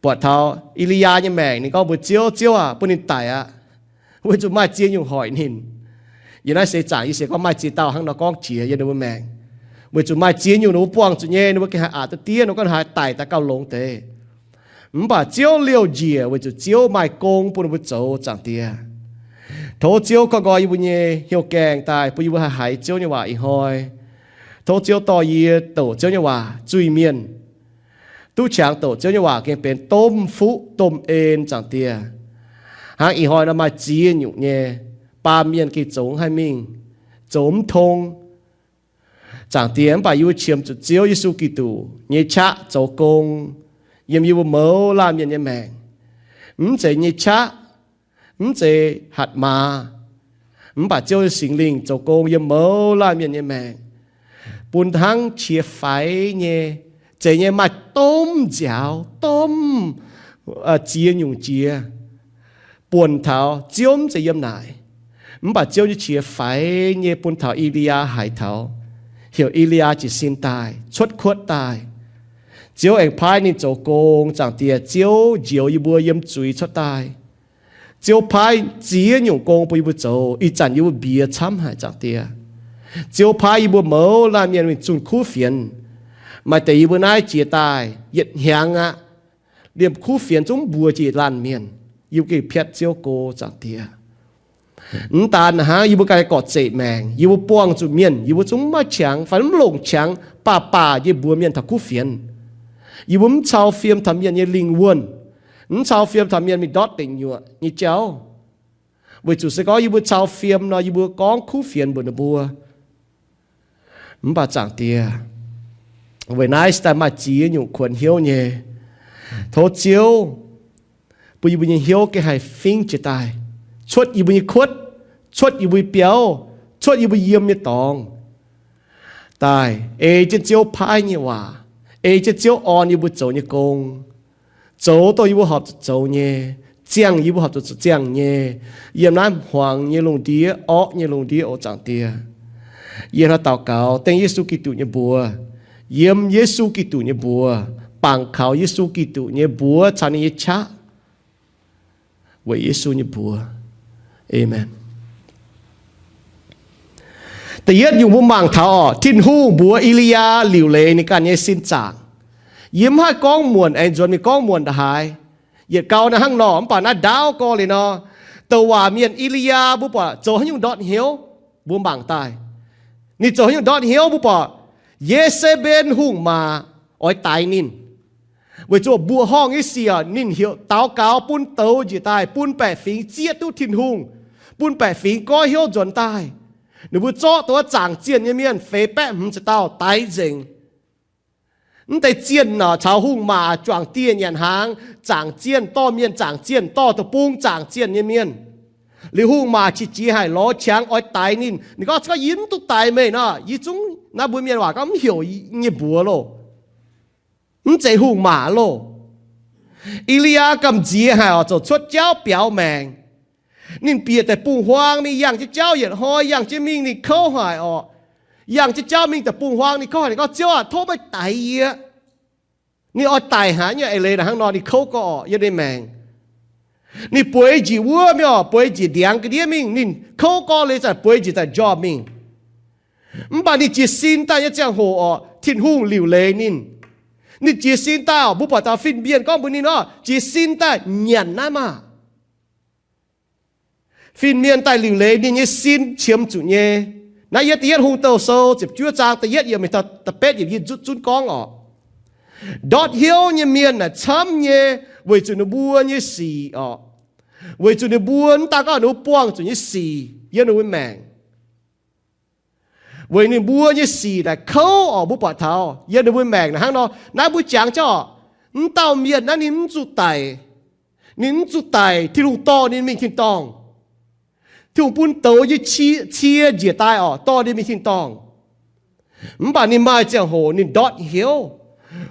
Buatc taux E^li^yaa nyei maengc, ninh gorngv mbuox Ziouv, Ziouv aac, bun ninh daic aqv, weic zuqc maaih ziex nyungc hoic ninh. Yie naaiv seix zaangc yie sienx gorngv maaih ziex dauh hnangv nor gorngv jiex yiem ninh mbuo maengc, weic zuqc maaih ziex nyungc ninh mbuo buangh zuqc nyei, ninh mbuo gengh haih aqc duqv diev, ninh mbuo ganh haih daic daaih gauh longx deix. Mv baac Ziouv liouh njiec weic zuqc Ziouv maaih gong bun ninh mbuo zoux, Zaangc Diex. Tov Ziouv koiv nqoi yie mbuo nyei hnyouv gaengh daaih bun yie mbuo haih haiz Ziouv nyei waac ih hnoi. Tov Ziouv dorh yie doqc Ziouv nyei waac zuiz-mienh duqv qangx doqc Ziouv nyei waac gengh benx domh fuqv domh en, Zaangc Diex. Hnangv ih hnoi nor maaih ziex nyungc nyei baamh mienh gengh zoux haih mingh, zoux mv tong, Zaangc Diex. Mv baac yie mbuo qiemx zuqc Ziouv Yesu Giduc nyei qaqv zoux gong yiem yie mbuo mouz laanh mienh nyei maengc. Mv zeiz nyei qaqv, mv zeiz hatc maaz, mv baac Ziouv nyei Singx Lingh zoux gong yiem mouz laanh mienh nyei maengc, bun hnangv qiex faix nyei, zeiz nyei maaih domh nziaaux, domh ziex nyungc jiex, buonc taux Ziouv mv zeiz yiem naaic. Mv baac Ziouv nyei qiex faix nyei bun taux E^li^yaa haiz taux, heuc E^li^yaa jiez sin daaih, cuotv kuotv daaih. Ziouv aengx paaiv ninh zoux gong, Zaangc Diex. Ziouv njoux yie mbuo yiem zuiz cuotv daaih. Ziouv paaiv ziex nyungc gong bun yie mbuo zoux, ih zanc yie mbuo mbiex camv haic, Zaangc Diex. Ziouv paaiv yie mbuo mouz laanh mienh mingh zunh kuv fienx. Maaih deix yie mbuo naaiv jiex daaih yietc hnyangx aqv, liemh kuv fienx zungv mbuox jiex laanh mienh. Yie mbuo gengh piatv Ziouv go, Zaangc Diex. Mv daan hnangv, yie mbuo ganh gorqv-zeqc maengc, yie mbuo buangh zuqc mienh, yie mbuo zungv maiv qangx fai mv longc qangx baac baac nyei mbuox mienh taux kuv fienx. Yie mbuo mv cau fiem taux mienh nyei lingh wuonh, mv cau fiem taux mienh mingh ndortv deic nyuoqc nyei jauv. Weic zuqc se gorngv yie mbuo cau fiem nor, yie mbuo gorngv kuv fienx mbuox ninh mbuo. Mv baac Zaangc Diex, weic naaiv se daaih maaih ziex nyungc kuonx hnyouv nyei. Tov Ziouv bun yie mbuo nyei hnyouv gengh haih fingv jiez daaih, cuotv yie mbuo nyei kuotv, cuotv yie mbuo nyei biauv, cuotv yie mbuo yiem nyei dorngx daaih, ei jienv Ziouv paaiv nyei waac, ei jienv Ziouv orn yie mbuo zoux nyei gong, zoux dongh yie mbuo horpc zuqc zoux nyei, ziangh yie mbuo horpc zuqc zoux ziangh nyei, yiem naaiv hmuangx nyei lungh ndiev, orqv nyei lungh ndiev oc, Zaangc Diex. Yie hnangv daux gaux dengv Yesu Giduc nyei mbuox, yiem Yesu Giduc nyei mbuox, bangc kaux Yesu Giduc nyei mbuox caux ninh nyei qaqv, weic Yesu nyei mbuox. Aamen. Da'yietv nyungc mbuo mangc taux orqc, Tin-Hungh mbuox E^li^yaa liuc leiz ninh ganh nyei sin zaangc. Yie mv haih gorngv muonc aengx nzuonx mingh gorngv muonc nda'haaix. Yietc gau naaiv hnangv nor, mv baac naaiv ndaauv gorx leiz nor, douc waac mienh E^li^yaa mbuo buatc zoux haaix nyungc ndortv hnyouv, mbuo mangc daaih. Ninh zoux haaix nyungc ndortv hnyouv mbuo buatc, Ye^se^mben hungh maac oix daix ninh. Weic zuqc mbuoqc horngh nyei sic, ninh heuc daux gaux bun douz njiec daaih, bun baeqc fingx zieqv duqv Tin-Hungh, bun baeqc fingx goiv hnyouv nzuonx daaih. Ninh mbuo zorqv dongh wuov zaangc zienh nyei mienh feix baeqv hmz ziepc dauh daix nzengc. Mv deix zienh nor caux hungh maac juangc dieh nyanc hnaangx, zaangc zienh dorh mienh, zaangc zienh dorh deic-bung, zaangc zienh nyei mienh. Liuz hungh maac qiex jiez haic lorz qangx oix daix ninh. Ninh gorngv, Yie mv duqv daix meih nor, yie zungv naaiv mbuo mienh waac gorngv mv heuc nyei mbuox loh. Mv zeiz hungh maac loh. E^li^yaa gamh nziex haic oc, ziouc cuotv jauv biaux maengc. Ninh bieqc deic-bung-huaang mingh yangh jienv jauv yietc hnoi, yangh jienv mingh ninh kouv haic oc. Yangh jienv jauv mingh deic-bung-huaang ninh kouv haic, ninh gorngv, Ziouv aah, tov meih daix yie. Ninh oix daic hnangv nyei, eix leiz naaic hnangv nor ninh kouv gorx oc yiem ninh maengc. Ninh bueix njiec wuov mingh oc, bueix njiec ndiangx ga'ndiev mingh, ninh kouv gorx leiz zanc bueix njiec zanc njormh mingh. Mv baac ninh jiez sin daaih nyei ziangh hoc oc, Tin-Hungh liuc leiz ninh. Ninh jiez sin daaih oc, mbuo buatc taux fin-mienh gorngv mbuox ninh oc, jiez sin daaih nyanc naaiv maah! Fin-mienh daaih liuc leiz ninh nyei sin qiemx zuqc nyei. Naaiv yiem Da'yietv Hungh Douh Sou ziepc juov zaang da'yietv yiemc mingh taux da'betv yiemc yie zunv zunv gorngv oc, ndortv hnyouv nyei mienh naaic camv nyei, weic zuqc ninh mbuo nyei sic oc, weic zuqc ninh mbuo mv daan gorngv ninh mbuo buangh zuqc nyei sic yiem ninh mbuo maengc. Weic ninh mbuo nyei sic naaic kouv oc, mbuo buatc taux yiem ninh mbuo maengc naaic hnangv nor. Naaiv mbuo jangx jauv oc, mv dauh mienh naaiv ninh mv zuqc daic. Ninh mv zuqc daic, Tin-Hungh dorh ninh mingh tin-dorngh. Tin-Hungh bun douz nyei cie, cie njiec daaih oc, dorh ninh mingh tin-dorngh. Mv baac ninh maaih ziangh hoc ninh ndortv hnyouv,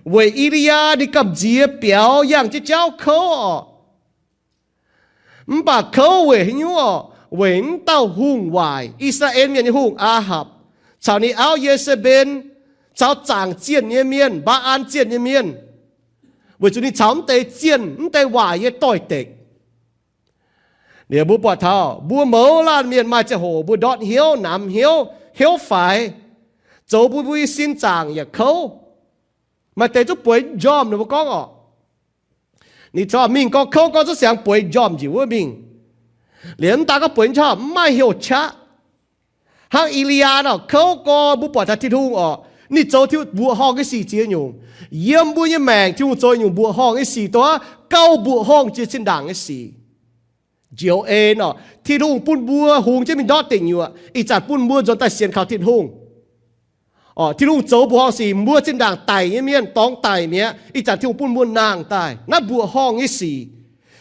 weic E^li^yaa ninh gamh nziex biaux yangh jienv jauv kouv oc. Mv baac kouv weic haaix nyungc oc? Weic mv dauh hungh waaic, I^saa^laa^en Mienh nyei hungh, Aa^hapc, caux ninh auv, Ye^se^mben, caux zaangc zienh nyei mienh, Mbaa^an zienh nyei mienh, weic zuqc ninh caux mv deix zienh, mv deix waaic nyei doix-dekc. Liuz mbuo buatc taux mbuo mouz laanh mienh maaih ziangh hoc mbuo ndortv hnyouv, namx hnyouv, hnyouv faix, zoux bun mbuo nyei sin zaangc yaac kouv. Maaih deix zungv bueix njormh, ninh mbuo gorngv oc, ninh corc mingh gorngv kouv gorngv zungv siangx bueix njormh njiec wuov mingh. Liuz mv daan gorngv bueix njormh, mv maaih hnyouv qaqv. Hnangv E^li^yaa nor, kouv gorx, mbuo buatc taux Tin-Hungh oc, ninh zoux Tin-Hungh mbuoqc horngh nyei sic ziex nyungc. Yiem mbuo nyei maengc Tin-Hungh zoux nyungc mbuoqc horngh nyei sic, dongh gauh mbuoqc horngh jiex zinh ndaangc nyei sic. Njoux en oc, Tin-Hungh bun mbuo hungx jienv mingh ndortv deic nyuoqc, ih zanc bun mbuo nzuonx daaih sienx kaux Tin-Hungh. Oc, Tin-Hungh zoux mbuoqc horngh sic, mbuo zinh ndaangc daic nyei mienh dorngx daic mi'aqv, ih zanc Tin-Hungh bun mbuo nangh daaih. Naaiv mbuoqc horngh nyei sic.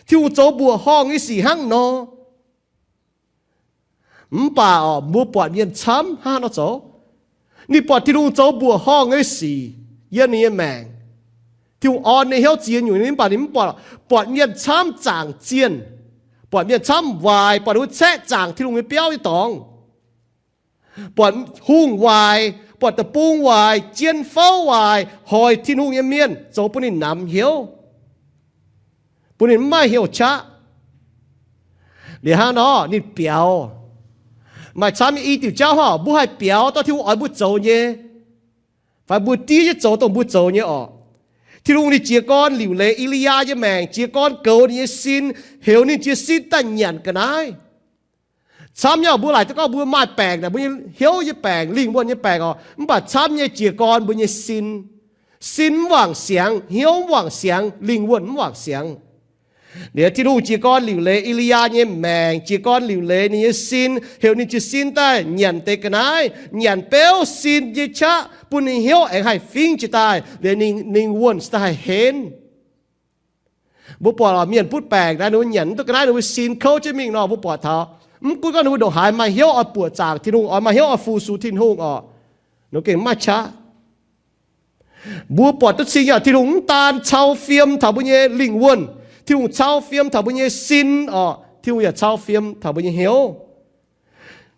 Tin-Hungh zoux mbuoqc horngh nyei sic hnangv nor. Mv baac oc, mbuo buatc mienh camv hnangv nor zoux. Ninh buatc Tin-Hungh zoux mbuoqc horngh nyei sic yiem ninh nyei maengc. Tin-Hungh orn ninh hnyouv ziex nyungc, mv baac ninh mv buatc, buatc mienh camv zaangc zienh, buatc mienh camv waaic, buatc ninh mbuo caeqv zaangc Tin-Hungh nyei biauv nyei dorngx. Buatc hungh waaic, buatc deic-bung waaic, jien fouv waaic, hoic Tin-Hungh nyei mienh, zoux bun ninh namx hnyouv, bun ninh mv maaih hnyouv qaqv. Liuz hnangv nor ninh biaux. Maaih camv nyei i diuc jauv hnangv, mbuo haih biaux dorh Tin-Hungh oix mbuo zoux nyei, fai mbuo diev jienv zoux dongh mbuo zoux nyei oc. Tin-Hungh ninh jiez gorn liuc leiz E^li^yaa nyei maengc, jiez gorn goux ninh nyei sin, heuc ninh jiez sin daaih nyanc ga'naaiv. Camv nyei oc, mbuo laaic duqv gorngv mbuo maaih baengc naaic, mbuo nyei hnyouv nyei baengc, lingh wuonh nyei baengc oc, mv baac camv nyei jiez gorn mbuo nyei sin. Sin mv wangc siangx, hnyouv mv wangc siangx, lingh wuonh mv wangc siangx. Liuz Tin-Hungh jiez gorn liuc leiz E^li^yaa nyei maengc, jiez gorn liuc leiz ninh nyei sin, heuc ninh jiez sin daaih nyanc deix ga'naaiv, nyanc beuv sin nyei qaqv, bun ninh hnyouv aengx haih fingx jiez daaih, liuz ninh lingh wuonh se daaih haih henv. Mbuo buatc oc, mienh butv baengc naaiv, ninh mbuo nyanc mv duqv ga'naaiv, ninh mbuo sin kouv jienv mingh nor, mbuo buatc taux mv gunv gorngv ninh mbuo ndongc haaix maaih hnyouv oix buoqc zaangc Tin-Hungh, oix maaih hnyouv oix fu-sux Tin-Hungh oc, ninh gengh mv maaih qaqv. Mbuo buatc duqv cing nyei, Tin-Hungh mv daan cau fiem taux mbuo nyei lingh wuonh, Tin-Hungh cau fiem taux mbuo nyei sin oc, Tin-Hungh yaac cau fiem taux mbuo nyei hnyouv.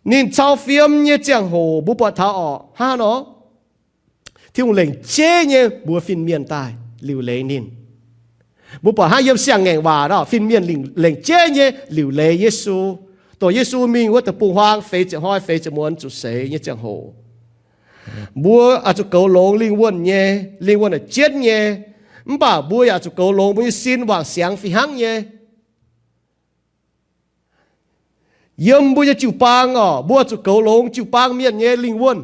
Ninh cau fiem nyei ziangh hoc mbuo buatc taux oc, hnangv nor, Tin-Hungh lengc jeiv nyei mbuox fin-mienh daaih liuc leiz ninh. Mbuo buatc hnangv yiem Siang-Ngaengc Waac nor, fin-mienh lengc jeiv nyei liuc leiz Yesu. Dongh Yesu mingh wuov deic-bung-huaang feix ziepc hnoi feix ziepc muonz zuqc seix nyei ziangh hoc, mbuo oix zuqc goux longx lingh wuonh nyei, lingh wuonh yaac jienv nyei. Mv baac mbuo yaac zuqc goux longx mbuo nyei sin wangc siangx fih hnangv nyei. Yiem mbuo nyei jiu-baang oc, mbuo zuqc goux longx jiu-baang mienh nyei lingh wuonh.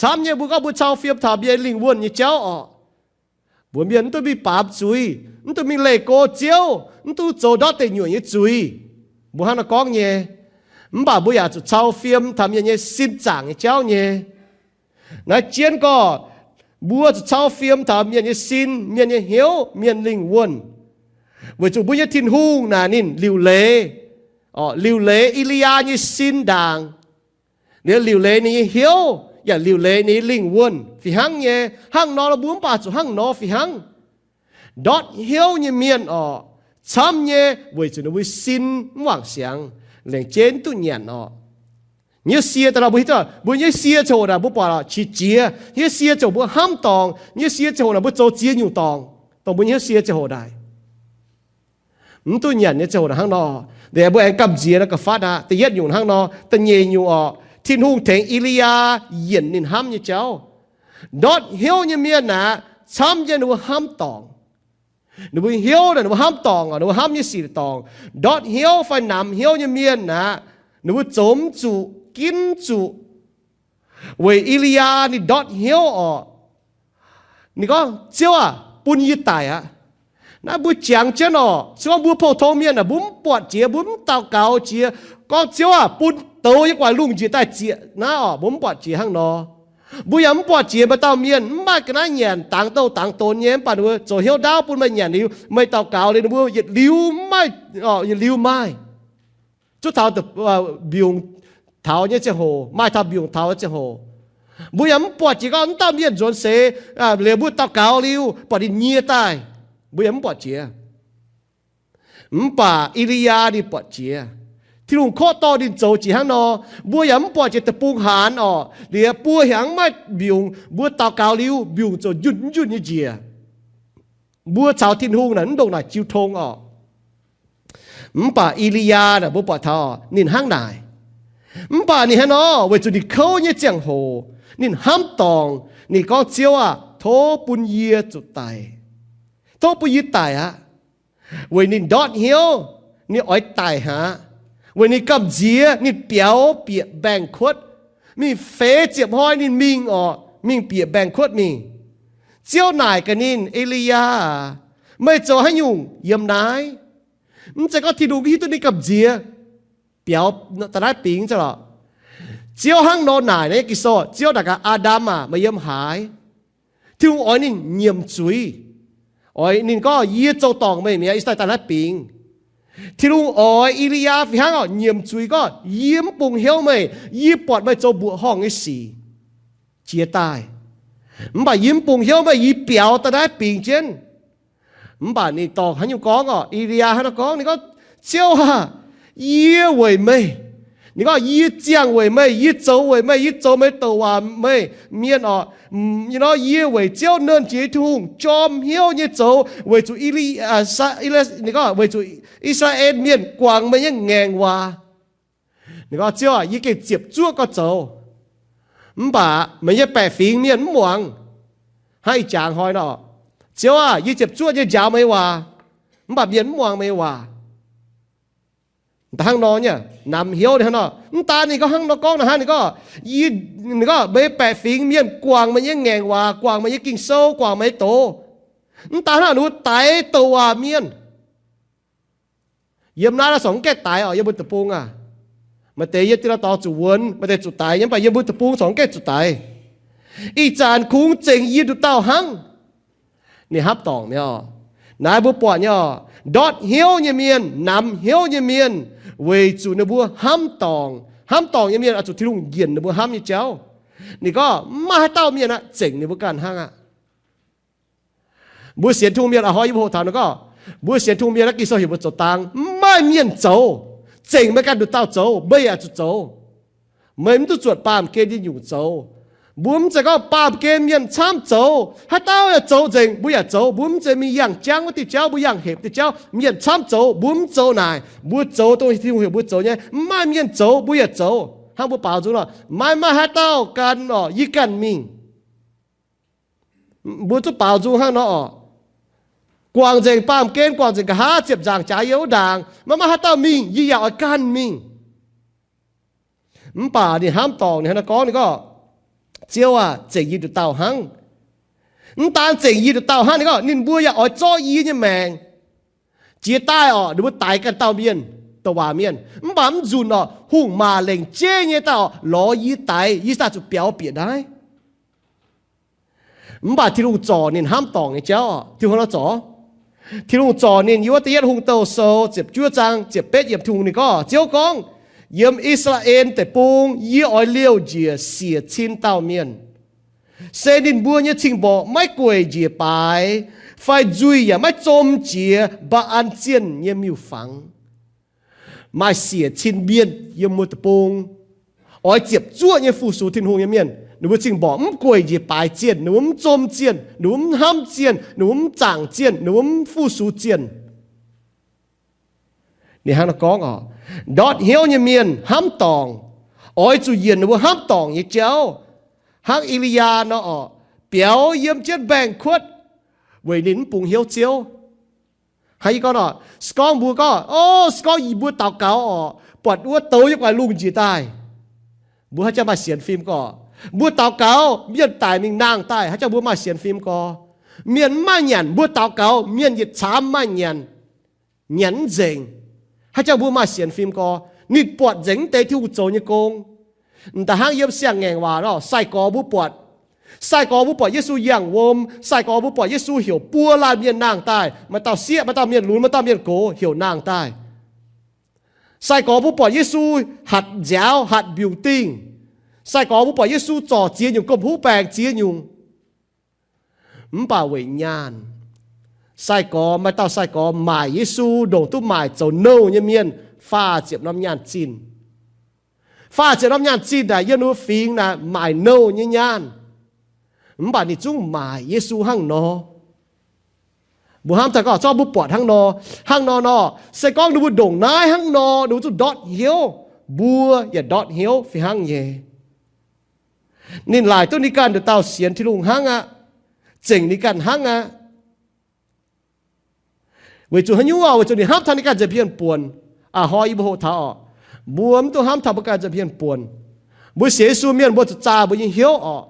Camv nyei mbuo gorngv mbuo cau fiem taux mienh lingh wuonh nyei jauv oc, mbuox mienh mv dungx mingh baamz zuiz, mv dungx mingh leih go Ziouv, mv dungx zoux ndortv deic nyuoqc nyei zuiz. Mbuo hnangv nor gorngv nyei. Mv baac mbuo yaac zuqc cau fiem taux mienh nyei sin zaangc nyei jauv nyei. Naaiv jienv gorngv, mbuo zuqc cau fiem taux mienh nyei sin, mienh nyei hnyouv, mienh lingh wuonh, weic zuqc mbuo nyei Tin-Hungh naaic ninh liuc leiz, liuc leiz E^li^yaa nyei sin ndaangc. Liuz liuc leiz ninh nyei hnyouv yaac liuc leiz ninh nyei lingh wuonh fih hnangv nyei. Hnangv nor mbuo mv baac zuqc hnangv nor fih hnangv. Ndortv hnyouv nyei mienh orqc, camv nyei weic zuqc ninh mbuo sin mv wangc siangx, laengz jeiv mv duqv nyanc orqc. Nyei sie daaih nor mbuo hiuv duqv, mbuo nyei sie ziangh hoc naaic mbuo buatc qiex jiez. Nyei sie ziangh hoc mbuo hnamv dorngc. Nyei sie ziangh hoc naaic mbuo zoux ziex nyungc dorngc, dongh mbuo nyei sie ziangh hoc naaic. Mv duqv nyanc nyei ziangh hoc naaic hnangv nor, liuz mbuo aengx gamh nziex nor ga'fatv aqv. Da'yietv nyungc hnangv nor. Da'nyeic nyungc orqc, Tin-Hungh tengx E^li^yaa yienc ninh hnamv nyei jauv. Ndortv hnyouv nyei mienh aeqv, camv jienv ninh mbuo hnamv dorngc. Ninh mbuo hnyouv naaic ninh mbuo hnamv dorngc orqc, ninh mbuo hnamv nyei sic dorngc. Ndortv hnyouv fai namx hnyouv nyei mienh aeqv, ninh mbuo zoux mv zuqc, ginv zuqc. Weic E^li^yaa ninh ndortv hnyouv orqc, ninh gorngv, Ziouv aah, bun yie daic aqv. Naaiv mbuo jangx jienv orqc, se gorngv mbuo pou-tong mienh aah, mbuo mv buatc jiex, mbuo mv daux gaux jiex, gorngv, Ziouv aah, bun douz yie guaix lungh njiec daaih zieqc naaiv orqc, mbuo mv buatc jiex hnangv nor. Mbuo yaac mv buatc jiex maaih dauh mienh mv maaih ga'naaiv nyanc, dangx douh dangx donx nyei, mv baac ninh mbuo zoux hnyouv ndaauv bun meih nyanc liuz, meih daux gaux liuz ninh mbuo yietc liuz mv maaih, yietc liuz maaih. Zuov taux mbiungc taux nyei ziangh hoc, maaih taux mbiungc taux nyei ziangh hoc, mbuo yaac mv buatc jiex gorngv mv dauh mienh nzuonx seix, liuz mbuo daux gaux liuz buatc ninh nyie daaih, mbuo yaac mv buatc jiex. Mv baac E^li^yaa ninh buatc jiex. Tin-Hungh korqv dorh ninh zoux jiex hnangv nor, mbuo yaac mv buatc jiex deic-bung haanz orqc. Liuz buo hnyangx maiv mbiungc, mbuo daux gaux liuz mbiungc ziouc njunh njunh nyei njiec. Mbuo caux Tin-Hungh naaic mv ndongc naaic jiu tong orqc. Mv baac E^li^yaa naaic mbuo buatc taux ninh hnangv naaic. Mv baac ninh hnangv nor weic zuqc ninh kouv nyei ziangh hoc, ninh hnamv dorngc, ninh gorngv, Ziouv aah, tov bun yie zuqc daic. Tov bun yie daic aqv. Weic ninh ndortv hnyouv, ninh oix daic aqv. Weic ninh gamh nziex, ninh biaux bieqc mbaengx-kuotv, mingh feix ziepc hnoi ninh mingh orqc, mingh bieqc mbaengx-kuotv mingh. Ziouv naaic gaax ninh, E^li^yaa aah, meih zoux haaix nyungc yiem naaiv? Mv zeiz gorngv Tin-Hungh hiuv duqv ninh gamh nziex biaux daaih naaiv bingx lorqc. Ziouv hnangv nor naaic nyei Ging-Sou, Ziouv naaic gaax, Aa^ndam aah, meih yiem haaix? Tin-Hungh oix ninh nyiemc zuiz. Oix ninh gorngv, Yie zoux dorngc meih mi'aqv, yie sai daaih naaiv bingx. Tin-Hungh oix E^li^yaa fih hnangv orqc nyiemc zuiz gorngv, Yie mv bungx hnyouv meih. Yie buatc meih zoux mbuoqc horngh nyei sic jiex daaih, mv baac yie mv bungx hnyouv meih. Yie biaux daaih naaiv bingx jienv. Mv baac ninh dorh haaix nyungc gorngv orqc? E^li^yaa hnangv nor gorngv, ninh gorngv, Ziouv aah, yie weic meih, ninh gorngv, yie ziangh weic meih, yie zoux weic meih, yie zoux meih douc waac meih mienh orqc. Nor yie weic Ziouv Nernh Jiex Tin-Hungh jorm hnyouv nyei zoux weic zuqc, ninh gorngv, weic zuqc I^saa^laa^en Mienh guangc meih nyei ngaengc waac. Ninh gorngv, Ziouv aah, yie gengh ziepc zuoqv gorx zoux, mv baac meih nyei baeqc fingx mienh mv muangx. Hnangv ih jaax hnoi nor, Ziouv aah, yie ziepc zuoqv nyei njaaux meih nyei waac, mv baac mienh mv muangx meih nyei waac. Hnangv nor nyei, namx hnyouv hnangv nor. Mv daan ninh gorngv hnangv nor gorngv naaic hnangv, ninh gorngv, ninh gorngv, Meih baeqc fingx mienh guangc meih nyei ngaengc waac, guangc meih nyei Ging-Sou, guangc meih nyei doz. Mv daan hnangv, ninh mbuo daix douc waac mienh. Yiem naaiv naaiv corc mv gaengh daix orqc, yiem mbuo deic-bung aah. Maaih deix yiem dieh lorh dorngx zuqc wuonx, maaih deix zuqc daix nyei, mv baac yiem mbuo deic-bung corc mv gaengh zuqc daix. Ih zanc kungx zengc yie nduqc dauh hnangv. Ninh hnamv dorngc nyei orqc. Naaiv mbuo buatc nyei orqc, ndortv hnyouv nyei mienh, namx hnyouv nyei mienh, weic zuqc ninh mbuo hnamv dorngc. Hnamv dorngc nyei mienh oix zuqc Tin-Hungh njienc ninh mbuo hnamv nyei jauv. Ninh gorngv mv maaih haaix dauh mienh aqv zengc ninh mbuo ganh hnangv aqv. Mbuo sienx Tin-Hungh mienh aqv, hnoi yie mbuo hoqc taux ninh gorngv, mbuo sienx Tin-Hungh mienh naaiv Ging-Sou heuc mbuo zoux dang, mv maaih mienh zoux zengc meih ganh nduqc dauh zoux, meih yaac zuqc zoux. Meih mv duqv zuotc baamh gen nyei nyungc zoux. Mbuo mv zeiz gorngv baamh gen mienh camv zoux, haaix dauh yaac zoux nzengc, mbuo yaac zoux. Mbuo mv zeiz mingh yangh jangv wuov diuh jauv, mbuo yangh hepc diuh jauv, mienh camv zoux, mbuo mv zoux naaic. Mbuo zoux dongh Tin-Hungh heuc mbuo zoux nyei. Mv maaih mienh zoux, mbuo yaac zoux. Hnangv mbuo baaux nzung nor, maiv maaih haaix dauh gan orqc, yie ganh mingh. Mbuo zuqc baaux nzung hnangv nor orqc. Guangc nzengc baamh gen, guangc nzengc nqa'haav ziepc nzaangc jaax yiem wuov ndaangc, maiv maaih haaix dauh mingh, yie yaac oix ganh mingh. Mv baac ninh hnamv dorngc, ninh hnangv naaiv gorngv, ninh gorngv, Ziouv aah, zengc yie nduqc dauh hnangv. Mv daan zengc yie nduqc dauh hnangv, ninh gorngv ninh mbuo yaac oix zorqv yie nyei maengc jiex daaih orqc, ninh mbuo daix ganh dauh mienh, douc waac mienh. Mv baac mv nzunc orqc, hungh maac lengc jeiv nyei daaih orqc, lorz yie daix, yie daaih zuqc biaux bieqc naaiv. Mv baac Tin-Hungh zorc ninh hnamv dorngc nyei jauv orqc. Tin-Hungh nor zorc, Tin-Hungh zorc ninh yiem wuov Da'yietv Hungh Douh Sou ziepc juov zaang ziepc betv yiemc, Tin-Hungh ninh gorngv, Ziouv gorngv, Yiem I^saa^laa^en Deic-Bung yie oix liouh njiec siec cin dauh mienh, se ninh mbuo nyei cing-mborqc maiv gueic njiec baaix, fai nzuih yaac maiv zom jiex mba'an zienh nyei miuc-fangx. Maaih siec cin mienh yiem mbuo deic-bung oix ziepc zuoqv nyei fu-sux Tin-Hungh nyei mienh, ninh mbuo zingh mborqc mv gueic njiec baaix zienh, ninh mbuo mv zom zienh, ninh mbuo mv hnamv zienh, ninh mbuo mv zaangc zienh, ninh mbuo mv fu-sux zienh. Ninh hnangv nor gorngv oc, ndortv hnyouv nyei mienh hnamv dorngc, oix zuqc yienc ninh mbuo hnamv dorngc nyei jauv, hnangv E^li^yaa nor oc, biaux yiem jienv mbaengx-kuotv weic ninh mv bungx hnyouv Ziouv. Hnangv yie gorngv nor, se gorngv mbuo gorngv, o, se gorngv mbuo daux gaux oc, buatc wuov douz yiem gu'nguaaic lungh njiec daaih, mbuo haaix jangx maaih sienx fim gorx? Mbuo daux gaux, mienh daic mingh nangh daaih, haaix jangx mbuo maaih sienx fim gorx? Mienh mv maaih nyanc, mbuo daux gaux, mienh yietc caamv maaih nyanc, nyanc mv nzengc, haaix jangx mbuo maaih sienx fim gorx? Ninh buatc nzengc mv deix Tin-Hungh zoux nyei gong. M'daaih hnangv yiem siang-ngaengc waac nor, sai-gorx mbuo buatc, sai-gorx mbuo buatc Yesu yangh wuom, sai-gorx mbuo buatc Yesu heuc buo laanh mienh nangh daaih, maaih dauh sieqv, maaih dauh mienh lunx, maaih dauh mienh gox heuc nangh daaih. Sai-gorx mbuo buatc Yesu hatc nziaaux, hatc mbiungc dingh. Sai-gorx mbuo buatc Yesu zorc ziex nyungc gomh huv baengc ziex nyungc. Mv baac weic nyaanh, sai-gorx, maaih dauh sai-gorx maaic Yesu, ndongc duqv maaic zoux nouh nyei mienh, faah ziepc norm nyaanh zinh. Faah ziepc norm nyaanh zinh naaic yiem ninh mbuo fingx naaic maaic nouh nyei nyaanh. Mv baac ninh zungv maaic Yesu hnangv nor. Mbuo hnamv taux gorngv zorqv mbuo buatc hnangv nor, hnangv nor nor, se gorngv ninh mbuo ndongc naaiv hnangv nor, ninh mbuo zungv ndortv hnyouv, mbuo yaac ndortv hnyouv fih hnangv nyei. Ninh laaic duqv ninh ganh nduqc dauh sienx Tin-Hungh hnangv aqv, zengc ninh ganh hnangv aqv. Weic zuqc haaix nyungc? Weic zuqc ninh hnamv taux ninh ganh nza'hmien buonc. Aa, hnoi yie mbuo hoqc taux oc, mbuo mv dungx hnamv taux mbuo ganh nza'hmien buonc. Mbuo sienx Yesu mienh mbuo zuqc zaah mbuo nyei hnyouv oc.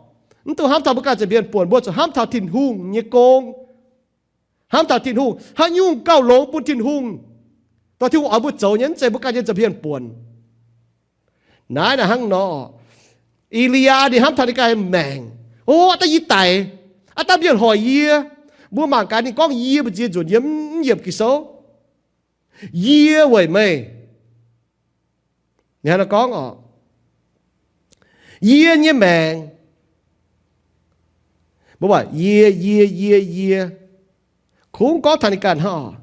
Mv dungx hnamv taux mbuo ganh nza'hmien buonc, mbuo zuqc hnamv taux Tin-Hungh nyei gong, hnamv taux Tin-Hungh. Haaix nyungc gauh longx bun Tin-Hungh, dorh Tin-Hungh oix mbuo zoux nyei, mv zeiz mbuo ganh nyei nza'hmien buonc. Naaiv naaic hnangv nor, E^li^yaa ninh hnamv taux ninh ganh maengc. O, aav dangh yie daic, aav dangh mienh hoic yie, mbuo mangc gaax ninh gorngv yie mbu'ziex nzunc yie mv yiemc Ging-Sou. Yie weic meih, ninh hnangv nor gorngv oc, yie nyei maengc. Mbuo buatc yie, yie, yie, yie, kungx gorngv taux ninh ganh hnangv oc.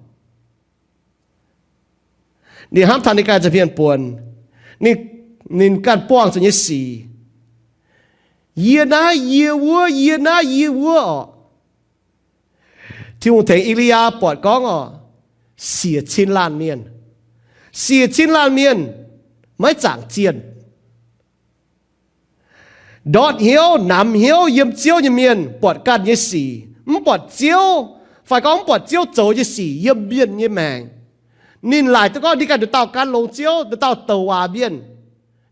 Ninh hnamv taux ninh ganh nza'hmien buonc, ninh, ninh ganh buangh zuqc nyei sic. Yie naaiv yie wuov, yie naaiv yie wuov oc. Tin-Hungh tengx E^li^yaa buatc gorngv oc, siec cin laanh mienh, siec cin laanh mienh maiv zaangc zienh. Ndortv hnyouv, namx hnyouv yiem Ziouv nyei mienh buatc ganh nyei sic, mv buatc Ziouv, fai gorngv mv buatc Ziouv zoux nyei sic yiem mienh nyei maengc. Ninh laaic duqv gorngv ninh ganh nduqc dauh gan longx Ziouv, nduqc dauh douc waac mienh.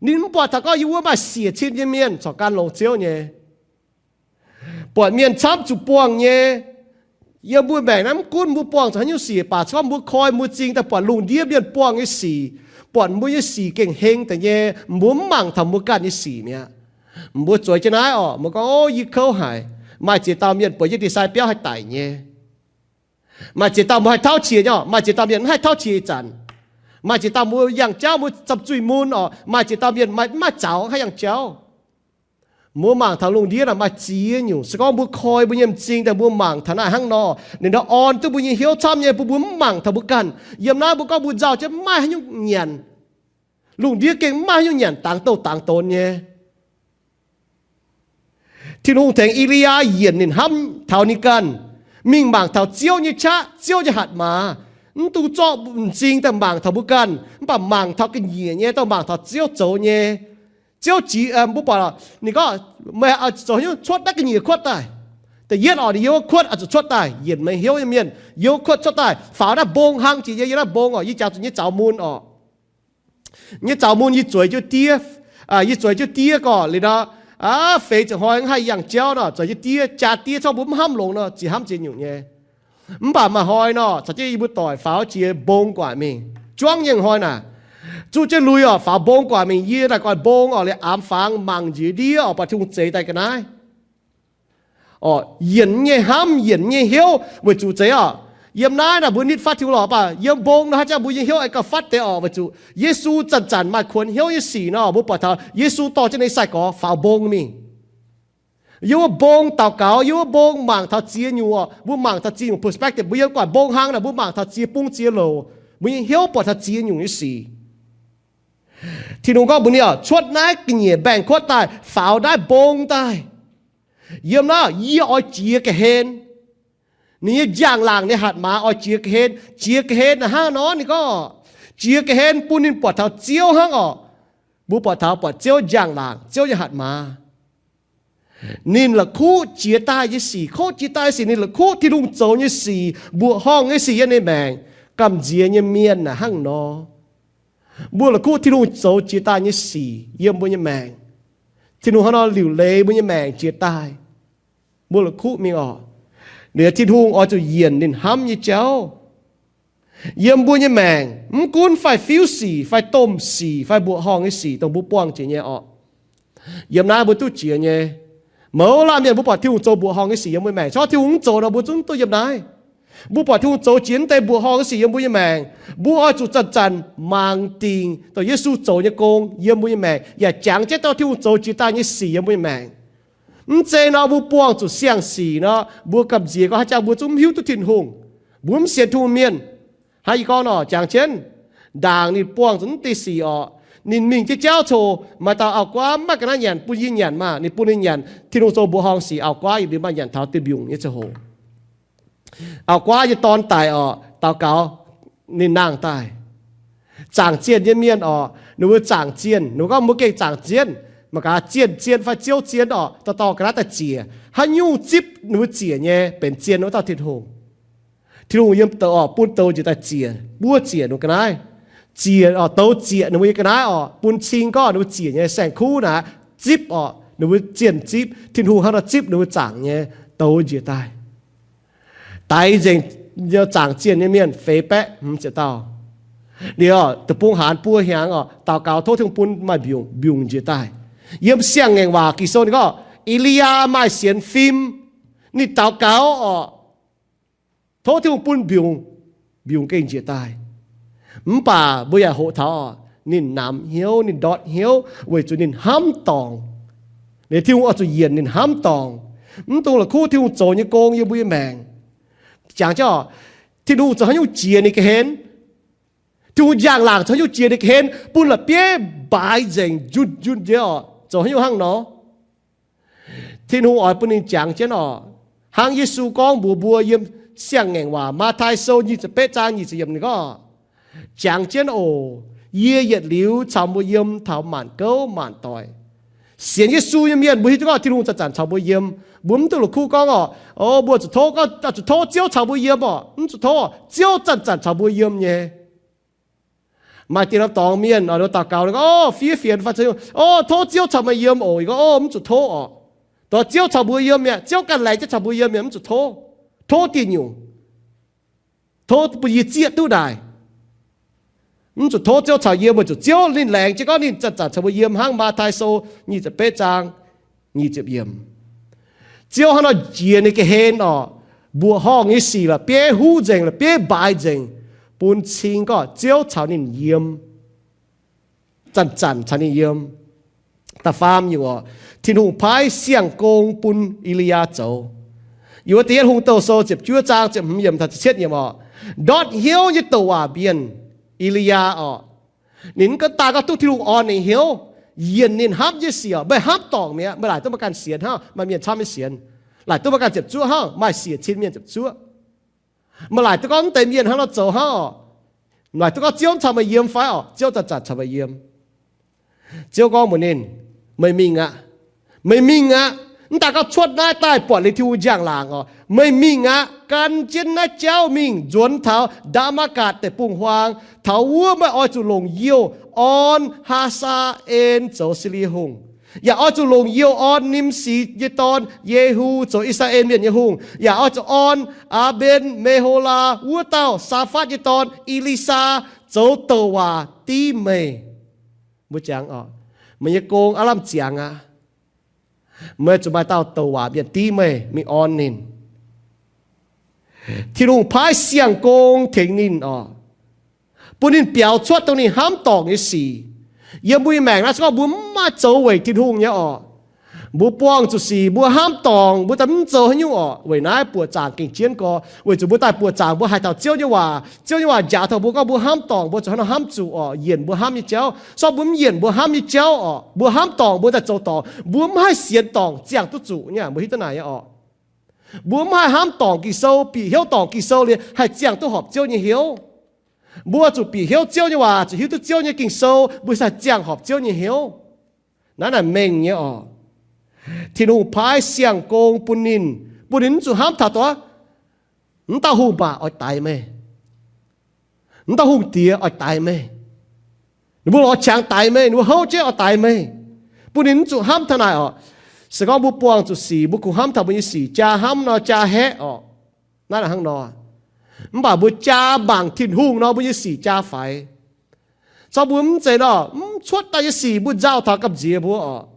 Ninh mv buatc taux gorngv yiem wuov maaih siec cin nyei mienh corc gan longx Ziouv nyei. Buatc mienh camv zuqc buangh nyei. Yiem mbuo maengc naaiv mv gunv mbuo buangh zuqc haaix nyungc sic, baac se gorngv mbuo koi mbuo m'zing daaih buatc lungh ndiev mienh buangh nyei sic, buatc mbuo nyei sic gengh heng deix nyei, mbuo mv mangc taux mbuo ganh nyei sic mi'aqv. Mbuo zueiz jienv naaiv oc, mbuo gorngv, o, yie kouv haic. Maaih ziex dauh mienh bueix jienv ndie-sai biauv haih daic nyei. Maaih ziex dauh mbuo haih tauv qiex nyei oc, maaih ziex dauh mienh mv haih tauv qiex ih zanc. Maaih ziex dauh mbuo yangh jauv mbuo za'zuih mun oc, maaih ziex dauh mienh maiv maaih zaux haih yangh jauv. Mbuo mangc taux lungh ndiev naaic maaih ziex nyungc. Se gorngv mbuo koi mbuo nyei m'zing daaih mbuo mangc taux naaiv hnangv nor, ninh ndau orn duqv mbuo nyei hnyouv camv nyei, bun mbuo mv mangc taux mbuo ganh. Yiem naaiv mbuo gorngv mbuo nzauh jienv mv maaih haaix nyungc nyanc. Lungh ndiev gengh mv maaih haaix nyungc nyanc dangx douh dangx donx nyei. Tin-Hungh tengx E^li^yaa yienc ninh hnamv taux ninh ganh, mingh mangc taux Ziouv nyei qaqv, Ziouv nyei hatc maaz. Mv dungx zorqv m'zing daaih mangc taux mbuo ganh, mv baac mangc taux ga'nyiec nyei, daaih mangc taux Ziouv zoux nyei. Ziouv jiex, mbuo buatc, ninh gorngv, meih oix zuqc zoux haaix nyungc? Cuotv naaiv ga'nyiec kuotv daaih. Da'yietv oc, ninh yiem wuov kuotv oix zuqc cuotv daaih, yienc meih hnyouv nyei mienh. Yiem wuov kuotv cuotv daaih, faaux naaiv mbong hlang jiex nyei, yiem naaiv mbong oc, yie jangx zuqc nyei zaux mun oc. Nyei zaux mun yie zueiz jienv diev, yie zueiz jienv diev gorqv liuz nor, feix ziepc hnoi mv haih yangh jauv nor, zueiz jienv diev, jaa diev corc mbuo mv hnamv longx nor, ziex hnamv ziex nyungc nyei. Mv baac maaih hnoi nor, caux jienv yie mbuo doic faaux jiex mbong gu'nguaaic mingh, juangv nyei hnoi naaic, zuqv jienv lui oc, faaux mbong gu'nguaaic mingh, yie naaic gu'nguaaic mbong oc, liuz aamx fangx mangc njiec ndiev oc, buatc Tin-Hungh zeix daaih ga'naaiv. Oc, yienc nyei hnamv, yienc nyei hnyouv, weic zuqc zeiz oc, yiem naaiv naaic mbuo nitv fatv Tin-Hungh lorqc, mv baac yiem mbong nor haaix jangx mbuo nyei hnyouv aengx gauh fatv deix oc, weic zuqc Yesu zanc-zanc maaih kuonx hnyouv nyei sic nor, mbuo buatc taux Yesu dorh jienv ninh sai-gorx faaux mbong mingh. Yiem wuov mbong daux gaux, yiem wuov mbong mangc taux ziex nyungc oc. Mbuo mangc taux ziex nyungc perspective. Mbuo yiem guangc mbong hnangv naaic, mbuo mangc taux ziex bung ziex louc. Mbuo nyei hnyouv buatc taux ziex nyungc nyei sic. Tin-Hungh gorngv mbuox ninh oc, cuotv naaiv ga'nyiec mbaengx-kuotv daaih, faaux naaiv mbong daaih. Yiem naaiv yie oix jiex ga'hlen. Ninh nyei njang-laangc nyei hatc maaz oix jiex ga'hlen. Jiex ga'hlen naaic hnangv nor ninh gorngv, jiex ga'hlen bun ninh buatc taux Ziouv hnangv oc. Mbuo buatc taux buatc Ziouv njang-laangc, Ziouv nyei hatc maaz. Ninh la'kuqv jiex daaih nyei sic, kuqv jiex daaih nyei sic, ninh la'kuqv Tin-Hungh zoux nyei sic, mbuoqc horngh nyei sic yiem ninh maengc. Gamh nziex nyei mienh naaic hnangv nor. Mbuo la'kuqv Tin-Hungh zoux jiex daaih nyei sic yiem mbuo nyei maengc. Tin-Hungh hnangv nor liuc leiz mbuo nyei maengc jiex daaih. Mbuo la'kuqv mingh oc. Liuz Tin-Hungh oix zuqc yienc ninh hnamv nyei jauv yiem mbuo nyei maengc, mv gunv fai fiuv sic fai domh sic fai mbuoqc horngh nyei sic dongh mbuo buangh jiex nyei oc. Yiem naaiv mbuo duqv jiex nyei. Mouz laanh mienh mbuo buatc Tin-Hungh zoux mbuoqc horngh nyei sic yiem mbuo maengc. Corc Tin-Hungh mv zoux nor mbuo zungv duqv yiem naaiv. Mbuo buatc Tin-Hungh zoux jiex mv deix mbuoqc horngh nyei sic yiem mbuo nyei maengc, mbuo oix zuqc zanc-zanc mangc dingc dongh Yesu zoux nyei gong yiem mbuo nyei maengc, yaac jangx jienv dorh Tin-Hungh zoux jiex daaih nyei sic yiem mbuo nyei maengc. Mv zeiz nor mbuo buangh zuqc siang-sic nor, mbuo gamh nziex gorngv haaix jangx mbuo zungv mv hiuv duqv Tin-Hungh, mbuo mv sienx Tin-Hungh mienh. Hnangv yie gorngv nor, jangx jienv ndaangc ninh buangh zuqc mv deix sic oc, ninh mingh jienv jauv coc, maaih dauh auv-guaav mv maaih ga'naaiv nyanc bun yie nyanc maah, ninh bun ninh nyanc. Tin-Hungh zoux mbuoqc horngh sic, auv-guaav yietc liuz maaih nyanc taux dieh mbiungc nyei ziangh hoc. Auv-guaav nyei dorn daic oc, daux gaux ninh nangh daaih. Zaangc zienh nyei mienh oc, ninh mbuo zaangc zienh, ninh mbuo gorngv mbuo gengh zaangc zienh, mangc gaax zienh zien fai ziouv zien oc, dorh dorh ga'naaiv daaih ziec. Haaix nyungc zipv ninh mbuo ziec nyei benx zien wuov dauh Tin-Hungh. Tin-Hungh yiem douz oc, bun douz njiec daaih ziec, buov ziec ninh mbuo ga'naaiv. Ziec oc, douz ziec ninh mbuo nyei ga'naaiv oc, bun cing gorngv ninh mbuo ziec nyei saeng-kuv naaic zipv oc, ninh mbuo zienh zipv. Tin-Hungh hnangv nor zipv ninh mbuo zaangc nyei douz njiec daaih. Daix nzengc zaangc zienh nyei mienh feix baeqv hmz ziepc dauh. Liuz, deic-bung haanz buo hnyangx oc, daux gaux tov Tin-Hungh bun maaih mbiungc, mbiungc njiec daaih. Yiem Siang-Ngaengc Waac Ging-Sou ninh gorngv, E^li^yaa maaih sienx fim, ninh daux gaux oc, tov Tin-Hungh bun mbiungc, mbiungc gengh njiec daaih. Mv baac mbuo yaac hoqc taux oc, ninh namx hnyouv, ninh ndortv hnyouv weic zuqc ninh hnamv dorngc. Liuz Tin-Hungh oix zuqc yienc ninh hnamv dorngc. Mv dungx la'kuqv Tin-Hungh zoux nyei gong yiem mbuo nyei maengc. Jangx jienv oc, Tin-Hungh zoux haaix nyungc jiex ninh ga'hlen? Tin-Hungh njang-laangc zoux haaix nyungc jiex ninh ga'hlen bun la'bieiv mbaaix nzengc njunh njunh nyei oc, zoux haaix nyungc hnangv nor? Tin-Hungh oix bun ninh jangx jienv oc, hnangv Yesu gorngv mbuox mbuo yiem Siang-Ngaengc Waac, Matv^tai Sou nyic ziepc betv zaang nyic ziepc yiemc ninh gorngv, jangx jienv oc, yie yietc liuz caux mbuo yiem taux maanc gouv maanc doic. Sienx Yesu nyei mienh mbuo hiuv duqv gorngv Tin-Hungh zanc-zanc caux mbuo yiem. Mbuo mv duqv la'kuqv gorngv oc, o, mbuo zuqc tov, zuqc tov Ziouv caux mbuo yiem oc. Mv zuqc tov, Ziouv zanc-zanc caux mbuo yiem nyei. Maaih diex norm dorngx mienh, daux gaux, o, fiev fienx fai, o, tov Ziouv caux meih yiem oc. Yie gorngv, o, mv zuqc tov oc. Dongh Ziouv caux mbuo yiem mi'aqv, Ziouv ganh laengz jienv caux mbuo yiem mi'aqv, mv zuqc tov. Tov dieh nyungc. Tov bun yie zieqv duqv naaic. Mv zuqc tov Ziouv caux yiem, weic zuqc Ziouv ninh laengz jienv gorngv ninh zanc-zanc caux mbuo yiem hnangv. Matv^tai Sou nyic ziepc betv zaang nyic ziepc yiemc. Ziouv hnangv nor jiex ninh ga'hlen oc, mbuoqc horngh nyei sic la'bieiv huv nzengc, la'bieiv mbaaix nzengc, bun cing gorngv Ziouv caux ninh yiem, zanc-zanc caux ninh yiem. Da'faam nyungc oc, Tin-Hungh paaiv siang-gong bun E^li^yaa zoux. Yiem wuov Da'yietv Hungh Douh Sou ziepc juov zaang ziepc hmz yiemc taux ziepc cietv yiemc oc, ndortv hnyouv nyei douc waac mienh, E^li^yaa oc, ninh mv daaih gorngv duqv Tin-Hungh orn ninh hnyouv, yienc ninh hnamv nyei sic oc. Meih hnamv dorngc mi'aqv, meih laaic duqv meih ganh sienx hnangv, maaih mienh camv nyei sienx, laaic duqv meih ganh ziepc zuoqv hnangv, maaih siec cin mienh ziepc zuoqv. Meih laaic duqv gorngv mv deix mienh hnangv nor zoux hnangv oc. Laaic duqv gorngv Ziouv caux meih yiem fai oc? Ziouv zanc-zanc caux meih yiem. Ziouv gorngv mbuox ninh, meih mingh aqv. Meih mingh aqv. Mv daaih gorngv cuotv naaiv daaih buatc liuz Tin-Hungh njang-laangc oc, meih mingh aqv. Gan jienv naaiv jauv mingh nzuonx taux Ndaa^matv^gatc deic-bung-huaang. Taux wuov meih oix zuqc longc youh orn Haa^saa^en zoux Silie Hungh, yaac oix zuqc longc youh orn Nimsi nyei dorn, Yehu, zoux I^saa^laa^en Mienh nyei hungh, yaac oix zuqc orn Aa^mben, Me^ho^laa wuov dauh, Saa^fatv nyei dorn, E^li^saa, zoux douc waac div meih. Mbuo jangx oc, meih nyei gong aav lamh ziangx aqv. Meih zuqc maaih dauh douc waac mienh div meih mingh orn ninh. Tin-Hungh paaiv siang-gong tengx ninh oc, bun ninh biaux cuotv dongh ninh hnamv dorngc nyei sic. Yiem mbuo nyei maengc naaiv se gorngv mbuo mv maaih zoux weic Tin-Hungh nyei oc, Mbuo buangh zuqc sic, mbuo hnamv dorngc, mbuo daaih mv zoux haaix nyungc orqc. Weic naaiv buoqc zaangc gengh jienv gorx. Weic zuqc mbuo daaih buoqc zaangc mbuo haiz taux Ziouv nyei waac. Ziouv nyei waac njaaux taux mbuo gorngv mbuo hnamv dorngc, mbuo zuqc hnangv nor hnamv zuqc orqc, yienc mbuo hnamv nyei jauv. Sorng mbuo mv yienc mbuo hnamv nyei jauv orqc, mbuo hnamv dorngc mbuo daaih zoux dorngc. Mbuo mv haih sienx dorngc ziangh duqv zuqc nyei. Mbuo hiuv duqv naaic nyei orqc. Mbuo mv haih hnamv dorngc Ging-Sou, bieqc hnyouv dorngc Ging-Sou liuz haih ziangh duqv horpc Ziouv nyei hnyouv. Mbuo zuqc bieqc hnyouv Ziouv nyei waac, zuqc hiuv duqv Ziouv nyei Ging-Sou, mbuo haih ziangh horpc Ziouv nyei hnyouv. Naaiv naaic mengh nyei orqc. Tin-Hungh paaiv siang-gong bun ninh, bun ninh mv zuqc hnamv taux dongh wuov dauh hungh baac oix daix meih, wuov dauh hungh diex oix daix meih, ninh mbuo lorz qangx daix meih, ninh mbuo houv jienv oix daix meih, bun ninh mv zuqc hnamv taux naaic orqc. Se gorngv mbuo buangh zuqc sic, mbuo kungx hnamv taux mbuo nyei sic, jaa hnamv nor jaa haeqv orqc. Naaiv hnangv nor. Mv baac mbuo jaa mangc Tin-Hungh nor, mbuo nyei sic jaa faix. Corc mbuo mv zeiz nor, mv cuotv daaih nyei sic mbuo nzauh taux gamh nziex mbuo orqc.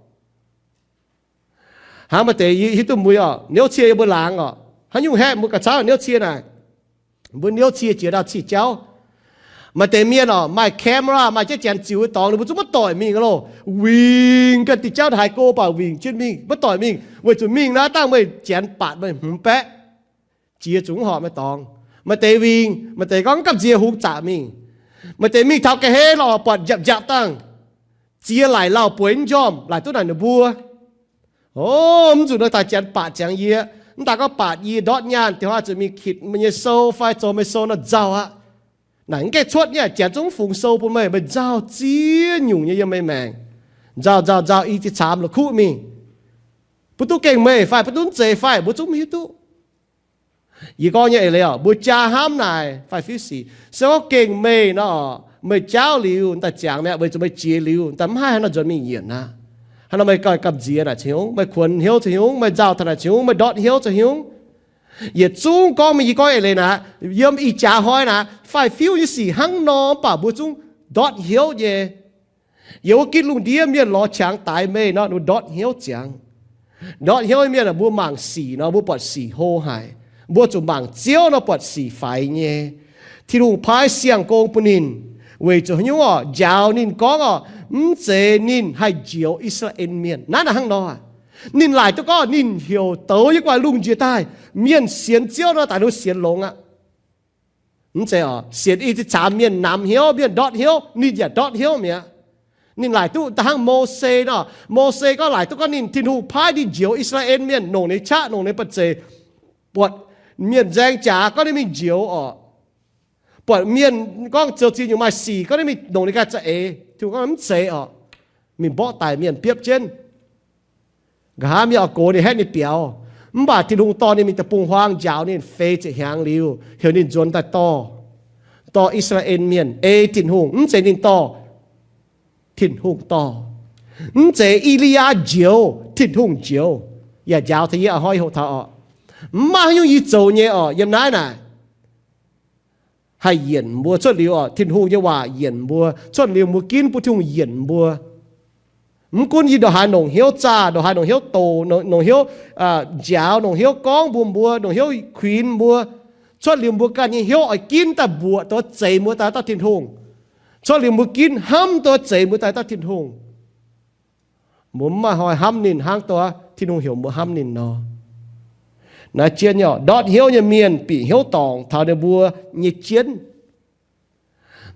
Hnangv maaih deix hiuv duqv mbuo orqc, niouv cie yie mbuo laangz orqc, haaix nyungc haeqv mbuo gauh cauv niouv cie naaic. Mbuo niouv cie jiex ndau cih jauv. Maaih deix mienh orqc, maaih camera, maaih jienv janx ziux nyei dorngx, ninh mbuo zungv maiv doic mingh loh. Wingh ganh diuh jauv haaix go baac wingh jienv mingh, maiv doic mingh, weic zuqc mingh naaiv dangh meih janx baatc meih hmz baeqv, jiex zuqc mv horpc meih dorngx. Maaih deix wingh, maaih deix gorngv gamh nziex hungx zaqc mingh. Maaih deix mingh taux ga'hlen lorh buatc njapc njapc dangh, ziex laaic lauh bueix mv njormh, laaic duqv naaic ninh mbuo. O, mv zuqc nor daaih janx baatc ziangx yie. Mv daaih gorngv baatc yie ndortv nyaanh, diex hnoi zuqc mingh kitc meih nyei sou fai zoux meih sou nor nzauh aqv. Naaic mv gaengh cuotv nyei, janx zungv fungx sou bun meih, meih nzauh ziex nyungc nyei yiem meih maengc. Nzauh nzauh nzauh i ziex caamx la'kuqv mingh. Mbuo duqv gengh meih fai mbuo duqv mv zeiz fai mbuo zungv mv hiuv duqv. Yie gorngv nyei eix leiz orqc, mbuo jaa hnamv naaic fai fiuv sic, se gorngv gengh meih nor, meih jaauv liuz daaih ziangx mi'aqv, weic zuqc meih jiex liuz daaih mv haih haaix nor nzuonx mingh yienc aqv. Haaix nor meih ganh gamh nziex naaic cingx hnyungv, meih kuonx hnyouv cingx hnyungv, meih nzauh taux naaic cingx hnyungv, meih ndortv hnyouv cingx hnyungv. Yietc zungv gorngv meih, yie gorngv eix leiz naaic, yiem ih jaax hnoi naaic, faix-fiuv nyei sic hnangv nor, mv baac mbuo zungv ndortv hnyouv nyei. Yiem wuov gitv lungh ndiev mienh lorz qangx daix meih nor, mbuo ndortv hnyouv ziangx. Ndortv hnyouv mienh, mbuo mangc sic nor, mbuo buatc sic hlo haic. Mbuo zuqc mangc Ziouv nor, buatc sic faix nyei. Tin-Hungh paaiv siang-gong bun ninh, weic zuqc haaix nyungc orqc? Njaaux ninh gorngv orqc, mv zeiz ninh haih njoux I^saa^laa^en Mienh. Naaiv naaic hnangv nor, ninh laaic duqv gorngv ninh heuc douz nyei gu'nguaaic lungh njiec daaih, mienh sienx Ziouv nor, daaih ninh sienx longx aqv. Mv zeiz orqc, sienx i ziex caamx mienh namx hnyouv, mienh ndortv hnyouv, ninh yaac ndortv hnyouv mi'aqv. Ninh laaic duqv da'hnangv Mose nor, Mose gorngv laaic duqv gorngv ninh, Tin-Hungh paaiv ninh njoux I^saa^laa^en Mienh, nongc ninh qaqv, nongc ninh ba'zeic, buatc mienh nzaeng jaax gorngv ninh mingh njoux orqc. Buatc mienh gorngv zoux ziex nyungc maaih sic gorngv ninh mingh nongc ninh ganh za'eix. Tin-Hungh gorngv mv zeiz orqc. Mingh mborqv daic mienh biopv jienv. Nqa'haav mienh oix gox ninh, haeqv ninh biaux. Mv baac Tin-Hungh dorh ninh mingh deic-bung-huaang, njaaux ninh feix ziepc hnyangx liuz, heuc ninh nzuonx daaih dorh, dorh I^saa^laa^en Mienh ei Tin-Hungh. Mv zeiz ninh dorh, Tin-Hungh dorh. Mv zeiz E^li^yaa njoux, Tin-Hungh njoux. Yaac njaaux taux yie a'hnoi hoqc taux orqc, mv maaih haaix nyungc yie zoux nyei orqc. Yiem naaiv naaic haih yienc mbuo cuotv liuz orqc, Tin-Hungh nyei waac yienc mbuo cuotv liuz, mbuo ginv bun Tin-Hungh yienc mbuo. Mv gunv yie ndongc haaix nongc hnyouv zaah, ndongc haaix nongc hnyouv doqc, nongc hnyouv njaaux, nongc hnyouv gorngv mbuox mbuo, nongc hnyouv kuinx mbuo, cuotv liuz mbuo ganh nyei hnyouv oix ginv daaih mbuoqc duqv zeix mbuo daaih dauh Tin-Hungh. Cuotv liuz mbuo ginv hnamv duqv zeix mbuo daaih dauh Tin-Hungh. Mbuo mv maaih hnoi hnamv ninh hnangv duqv Tin-Hungh heuc mbuo hnamv ninh nor. Naaiv jienv nyei orqc, ndortv hnyouv nyei mienh bieqc hnyouv dorngc taux ninh mbuo nyei jienv.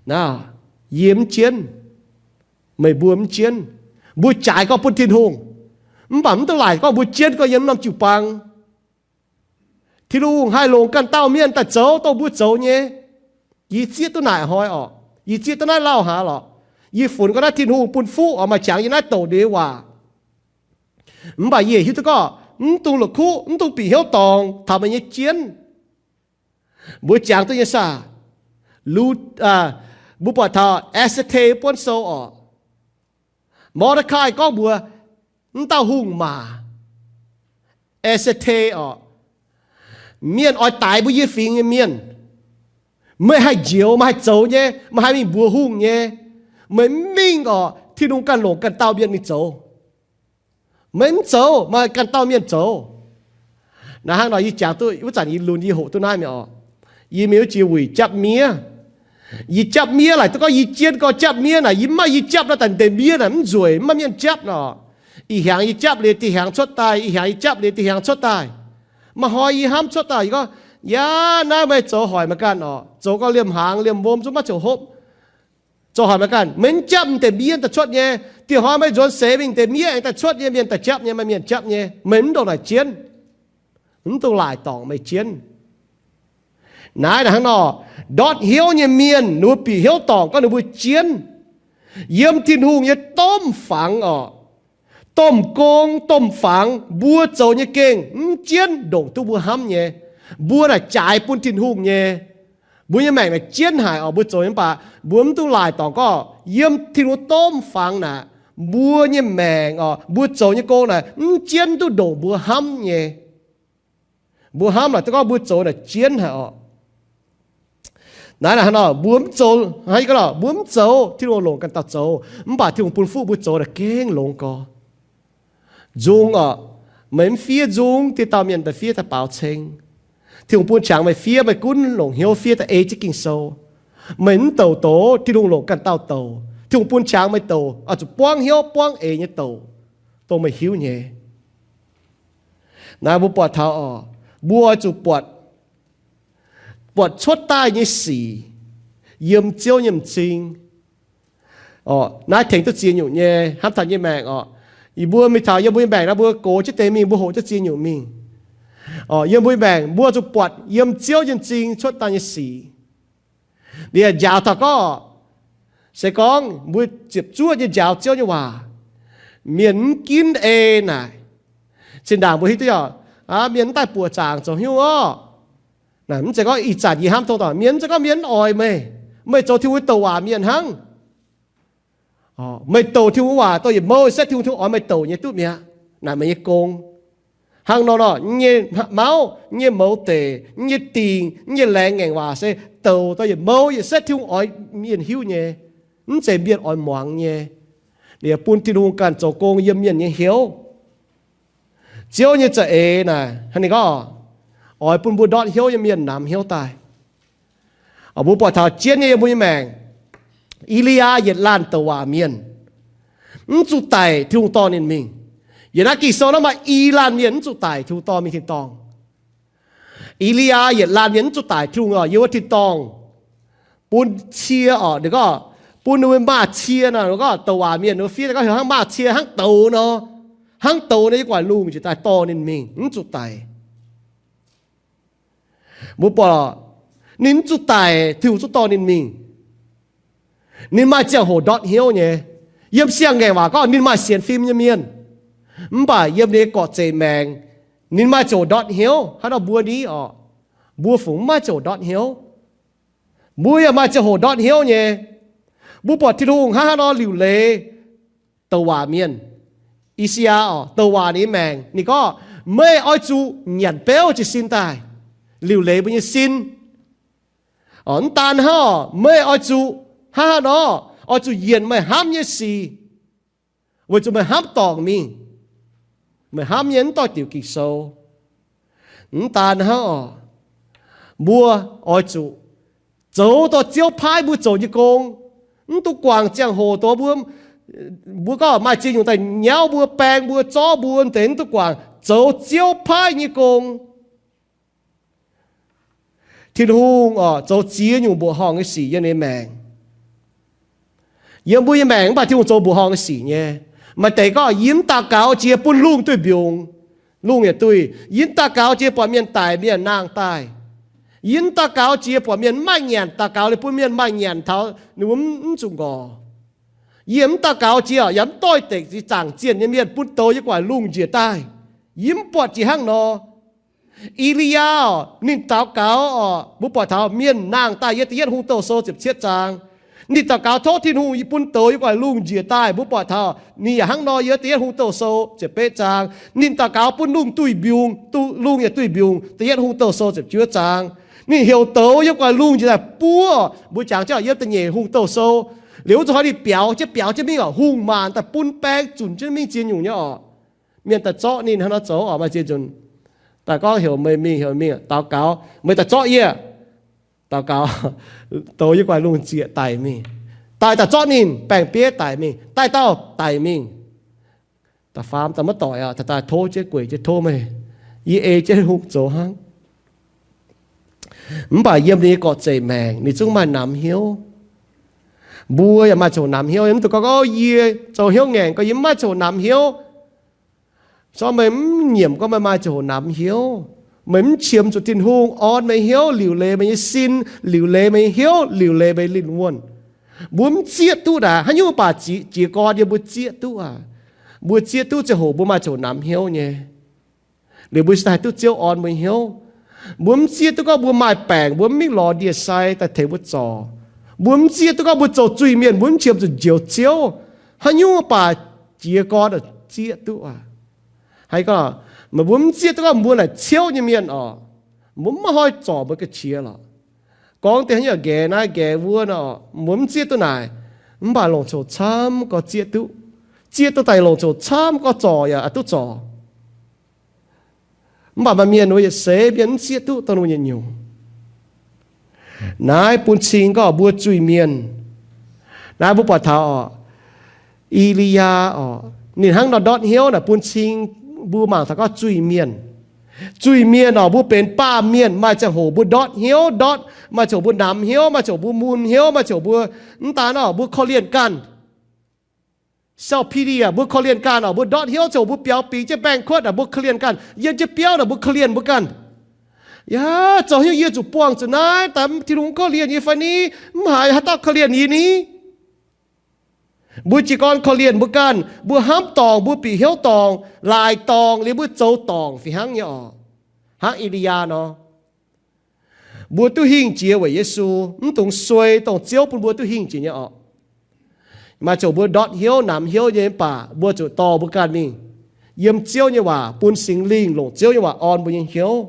Naaiv, yie mv jienv, meih mbuo mv jienv. Mbuo jaaix gorngv bun Tin-Hungh, mv baac mv dungx laaic gorngv mbuo jienv gorngv yiem norm jiu-baang. Tin-Hungh haih longc ganh dauh mienh daaih zoux dongh mbuo zoux nyei. Yie zieqv duqv naaic hnoi orqc, yie zieqv duqv naaiv lauh hnangv lorqc. Yie funx gorngv naaiv Tin-Hungh bun fuqv oix maaih qangx yiem naaiv douc ndiev waac. Mv baac yie hiuv duqv gorngv mv dungx la'kuqv, mv dungx bieqc hnyouv dorngc taux meih nyei jienv. Mbuo jangx duqv nyei saah? Lu, mbuo buatc taux Ester buonv sou orqc, Mor^daa^kai gorngv mbuox mv dauh hungh maac, Ester orqc, mienh oix daix mbuo yie fingx nyei mienh. Meih haih njoux, meih haih zoux nyei, meih haih mingh mbuox hungh nyei. Meih mv mingh orqc, Tin-Hungh ganh longc ganh dauh mienh mingh zoux. Meih mv zoux, meih ganh dauh mienh zoux. Naaiv hnangv nor yie jangx duqv wuov zanc yie lunx yie hoqc duqv naaiv mi'aqv orqc. Yie mingh wuov jiex wuic japv miev. Yie japv miev laaic duqv gorngv yie jienv gorx japv miev naaic, yie mv maaih yie japv nor, daaih ndeic miev naaic mv nzueic, mv maaih mienh japv nor. Ih hnyangx yie japv liuz, dih hnyangx cuotv daaih, ih hnyangx yie japv liuz, dih hnyangx cuotv daaih. Maaih hnoi yie hnamv cuotv daaih, yie gorngv, yaac naaiv meih zoux hoic meih ganh orqc. Zoux gau liemh hnaangx liemh wuom zungv maiv ziouc hopv. Zoux hoic meih ganh, meih mv japv, deix miev daaih cuotv nyei. Dih hnoi meih nzuonx seix mingh, deix miev aengx daaih cuotv nyei, mienh daaih japv nyei, maaih mienh japv nyei. Meih mv ndongc naaic jienv. Mv dungx laaic dorngc meih jienv. Naaiv hnangv nor, ndortv hnyouv nyei mienh, ninh mbuo bieqc hnyouv dorngc gorngv ninh mbuo jienv. Yiem Tin-Hungh nyei domh fangx orqc, domh gong, domh fangx, mbuo zoux nyei gengh mv jienv ndongc duqv mbuo hnamv nyei. Mbuo naaic jaaix bun Tin-Hungh nyei. Mbuo nyei maengc naaic jienv haic orqc, mbuo zoux nyei, mv baac mbuo mv dungx laaic dorngc gorngv yiem Tin-Hungh domh fangx naaic, mbuo nyei maengc orqc, mbuo zoux nyei gong naaic mv jienv duqv ndongc mbuo hnamv nyei. Mbuo hnamv naaic duqv gorngv mbuo zoux naaic jienv haic orqc. Naaiv hnangv nor, mbuo mv zoux, mbuo mv zoux Tin-Hungh longc ganh dauh zoux, mv baac Tin-Hungh bun fuqv mbuo zoux naaic gengh longx gorx. Nzung orqc, meih mv fiev nzung, dieh dauh mienh daaih fiev daaih baaux ceng. Tin-Hungh bun qangx meih fiev, meih gunv longc hnyouv fiev daaih ei jienv Ging-Sou. Meih mv douc doz, Tin-Hungh longc ganh dauh douc. Tin-Hungh bun qangx meih douc oix zuqc buangv hnyouv buangv eix nyei douc, dongh meih hiuv nyei. Naaiv mbuo buatc taux orqc, mbuo oix zuqc buatc, buatc cuotv daaih nyei sic yiem Ziouv nyei m'zing. Orqc, naaiv tengx duqv ziex nyungc nyei, hnamv taux nyei maengc orqc. Yie mbuo mingh taux yiem mbuo nyei maengc naaiv, mbuo gox jienv deix mingh, mbuo hoqc jienv ziex nyungc mingh. Orqc, yiem mbuo nyei maengc mbuo zuqc buatc yiem Ziouv nyei m'zing cuotv daaih nyei sic. Liuz njaaux taux gorngv, se gorngv mbuo ziepc zuoqv nyei njaaux Ziouv nyei waac, mienh mv ginv ei naaic, zinh ndaangc mbuo hiuv duqv orqc, mienh mv daaih buoqc zaangc zoux hnyouv orqc. Naaic mv zeiz gorngv ih zanc yie hnamv tong dorngc mienh, mv zeiz gorngv mienh mv oix meih. Meih zoux Tin-Hungh douc waac mienh hnangv. Meih douc Tin-Hungh waac dongh yietc mouh, setv Tin-Hungh, Tin-Hungh oix meih douc nyei duqv mi'aqv. Naaic meih nyei gong. Hnangv nor nor, nyei mauv, nyei mouz deic, nyei dingc, nyei laengz ngaengc waac se douc dongh yietc mouh, yietc setv Tin-Hungh oix mienh hiuv nyei. Mv zeiz mienh oix muangx nyei. Liuz bun Tin-Hungh ganh zoux gong yiem mienh nyei hnyouv. Ziouv nyei za'eix naaic hnangv ninh gorngv, oix bun mbuo ndortv hnyouv nyei mienh namx hnyouv daaih. Mbuo buatc taux jienv nyei yiem mbuo nyei maengc, E^li^yaa yietc laanh douc waac mienh, mv zuqc daic Tin-Hungh dorh ninh mingh. Yiem naaiv Ging-Sou naaiv maaih i laanh mienh mv zuqc daic Tin-Hungh dorh mingh tin-dorngh. E^li^yaa yietc laanh mienh mv zuqc daic Tin-Hungh oc, yiem wuov tin-dorngh bun cie oc, ninh gorngv, bun ninh mbuo maaz-cie nor, ninh gorngv douc waac mienh ninh mbuo fiev gorngv heuc hnangv maaz-cie hnangv douz nor, hnangv douz nor yiem gu'nguaaic lungh njiec daaih dorh ninh mingh mv zuqc daic. Mbuo buatc ninh mv zuqc daic Tin-Hungh zungv dorh ninh mingh. Ninh maaih ziangh hoc ndortv hnyouv nyei. Yiem siang-ngaengc waac gorngv ninh maaih sienx fim nyei mienh. Mv baac yiem ninh nyei gorqv-zeic maengc, ninh maaih ziangh hoc ndortv hnyouv hnangv nor mbuo ni oc. Mbuo fungc mv maaih ziangh hoc ndortv hnyouv. Mbuo yaac maaih ziangh hoc ndortv hnyouv nyei. Mbuo buatc Tin-Hungh hnangv haaix nor liuc leiz douc waac mienh, I^saa^yaa oc, douc waac ninh nyei maengc. Ninh gorngv, meih oix zuqc nyanc beuv jiez sin daaih, liuc leiz mbuo nyei sin. Mv daan hnangv, meih oix zuqc hnangv haaix nor, oix zuqc yienc meih hnamv nyei sic, weic zuqc meih hnamv dorngc mingh. Meih hnamv nyei mv doix diuc Ging-Sou. Mv daan hnangv oc, mbuo oix zuqc zoux dongh Ziouv paaiv mbuo zoux nyei gong. Mv duqv guangc ziangh hoc dongh mbuo, mbuo gorngv maaih ziex nyungc daaih nyauv mbuo, baeng mbuo, zorqv mbuo deix, mv duqv guangc, zoux Ziouv paaiv nyei gong. Tin-Hungh oc, zoux ziex nyungc mbuoqc horngh nyei sic yiem ninh maengc. Yiem mbuo nyei maengc mv baac Tin-Hungh zoux mbuoqc horngh nyei sic nyei. Maaih deix gorngv, yie mv daux gaux jiex bun lungh duih mbiungc, lungh yietc duih. Yie mv daux gaux jiex buatc mienh daic, mienh nangh daaih. Yie mv daux gaux jiex buatc mienh mv maaih nyanc, daux gaux liuz bun mienh maaih nyanc taux ninh mbuo mv zuqc ngorc. Yie mv daux gaux jiex yaac mv doix-dekc ziex zaangc zienh nyei mienh bun douz yiem gu'nguaaic lungh njiec daaih. Yie mv buatc jiex hnangv nor. E^li^yaa oc, ninh daux gaux oc, mbuo buatc taux mienh nangh daaih, yiem da'yietv Hungh Douh Sou ziepc cietv zaang. Ninh daux gaux tov Tin-Hungh bun douz yiem gu'nguaaic lungh njiec daaih. Mbuo buatc taux ninh yaac hnangv nor yiem da'yietv Hungh Douh Sou ziepc betv zaang. Ninh daux gaux bun lungh duih mbiungc, lungh yietc duih mbiungc, da'yietv Hungh Douh Sou ziepc juov zaang. Ninh heuc douz yiem gu'nguaaic lungh njiec daaih buov. Mbuo jangx jienv yiem da'nyeic Hungh Douh Sou. Liuz wuov zuqc hnoi ninh biaux jienv, biaux jienv mingh oc, hungh maanc daaih bun baeng zunc jienv mingh ziex nyungc nyei oc. Mienh daaih zorqv ninh hnangv nor zoux oc. Maaih ziex nzunc daaih gorngv heuc meih mingh, heuc mingh daux gaux, meih daaih zorqv yie. Daux gaux, douz yiem gu'nguaaic lungh njiec daic mingh. Daaih daaih zorqv ninh, baeng-bieiv daic mingh, daaih dauh daic mingh. Da'faam daaih maiv doic aqv, daaih tov jienv gueic jienv tov meih, yie ei jienv hungh zoux hnangv. Mv baac yiem ninh nyei gorqv-zeic maengc ninh zungv maaih namx hnyouv. Mbuo yaac maaih ziangh hoc namx hnyouv. Mv dungx gorngv, O, yie zoux hnyouv ngaengc gorx, yie mv maaih ziangh hoc namx hnyouv. Zorqv meih mv nyiemc gorngv meih maaih ziangh hoc namx hnyouv. Meih mv qiemx zuqc Tin-Hungh orn meih hnyouv, liuc leiz meih nyei sin, liuc leiz meih nyei hnyouv, liuc leiz meih nyei lingh wuonh. Mbuo mv zieqv duqv naaic. Haaix nyungc mv baac jiez gorn yiem mbuo zieqv duqv aqv. Mbuo zieqv duqv ziangh hoc mbuo maaih ziangh hoc namx hnyouv nyei. Liuz mbuo cingx daaih haih duqv Ziouv orn mbuo hnyouv. Mbuo mv zieqv duqv gorngv mbuo maaih baengc, mbuo mv mingh lorz ndie-sai daaih tengx mbuo zorc. Mbuo mv zieqv duqv gorngv mbuo zoux zuiz-mienh, mbuo mv qiemx zuqc njoux Ziouv. Haaix nyungc mv baac jiez gorn zieqv duqv aqv. Haaix gorngv, meih mbuo mv zieqv duqv gorngv mbuo naaic ciouv nyei mienh oc. Mbuo mv maaih hnoi zorc mbuo ga'qiex lorqc. Gorngv deix haaix nyungc nqaeqv naaiv nqaeqv wuov nor, mbuo mv zieqv duqv naaic. Mv baac longc coc camv gorx zieqv duqv. Zieqv duqv daaih longc coc camv gorx zorc yaac duqv zorc. Mv baac maaih mienh wuov yietc seix mienh mv zieqv duqv dongh wuov nyungc-nyungc. Naaiv bun cing gorngv mbuo zuiz-mienh. Naaiv mbuo buatc taux oc, E^li^yaa oc, ninh hnangv nor ndortv hnyouv naaic bun cing mbuo mangc taux gorngv zuiz-mienh. Zuiz-mienh oc, mbuo benx baamh mienh, maaih ziangh hoc mbuo ndortv hnyouv, ndortv, maaih ziangh hoc mbuo namx hnyouv, maaih ziangh hoc mbuo mun hnyouv, maaih ziangh hoc mbuo mv daan oc, mbuo korv-lienh ganh. Self-pity aac, mbuo korv-lienh ganh oc, mbuo ndortv hnyouv ziouc mbuo biaux bingx jienv baengh kuotv aac, mbuo korv-lienh ganh. Yiem jienv biauv naaic mbuo korv-lienh mbuo ganh. Yaac zoux hnyouv yie zuqc buangh zuqc naaiv daaih, Tin-Hungh korv-lienh yie fai ni? Mv haiz haaix dauh korv-lienh yie ni? Mbuo jiez gorn korv-lienh mbuo ganh, mbuo hnamv dorngc, mbuo bieqc hnyouv dorngc, laaic dorngc, liuz mbuo zoux dorngc fih hnangv nyei oc. Hnangv E^li^yaa nor, mbuo duqv hingh jiex weic Yesu, mv dungx suei dongh Ziouv bun mbuo duqv hingh jiex nyei oc. Maaih ziouc mbuo ndortv hnyouv namx hnyouv nyei mv baac mbuo zuqc dorh mbuo ganh mingh yiem Ziouv nyei waac, bun Singx Lingh longc Ziouv nyei waac orn mbuo nyei hnyouv,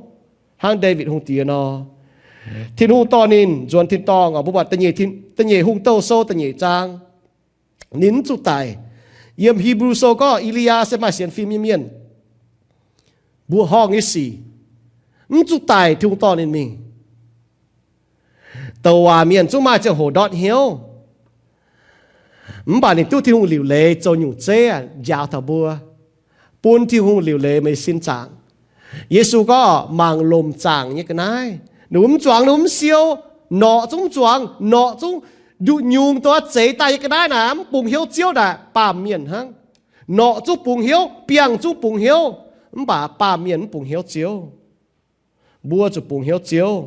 hnangv Ndaawitv Hungh Diex nor. Tin-Hungh dorh ninh nzuonx tin-dorngh oc. Mbuo buatc da'nyeic Hungh Douh sou da'nyeic zaang, ninh mv zuqc daic. Yiem Hipv^lu Sou gorngv E^li^yaa se maaih sienx fim nyei mienh, mbuoqc horngh nyei sic, mv zuqc daic Tin-Hungh dorh ninh mingh. Douc waac mienh zungv maaih ziangh hoc ndortv hnyouv, mv baac ninh duqv Tin-Hungh liuc leiz zoux nyungc zeiv njaaux taux mbuo, bun Tin-Hungh liuc leiz meih sin zaangc. Yesu gorngv mangc lomc zaangc nyei ga'naaiv, ninh mbuo mv zuangx, ninh mbuo mv siou, norqc zungv mv zuangx, norqc zungv nduqc nyungc dongh zeix daaih nyei ga'naaiv naaic mv bungx hnyouv Ziouv naaic baamh mienh hnangv. Norqc zungv bungx hnyouv, biangh zungv bungx hnyouv, mv baac baamh mienh mv bungx hnyouv Ziouv. Mbuo zuqc bungx hnyouv Ziouv.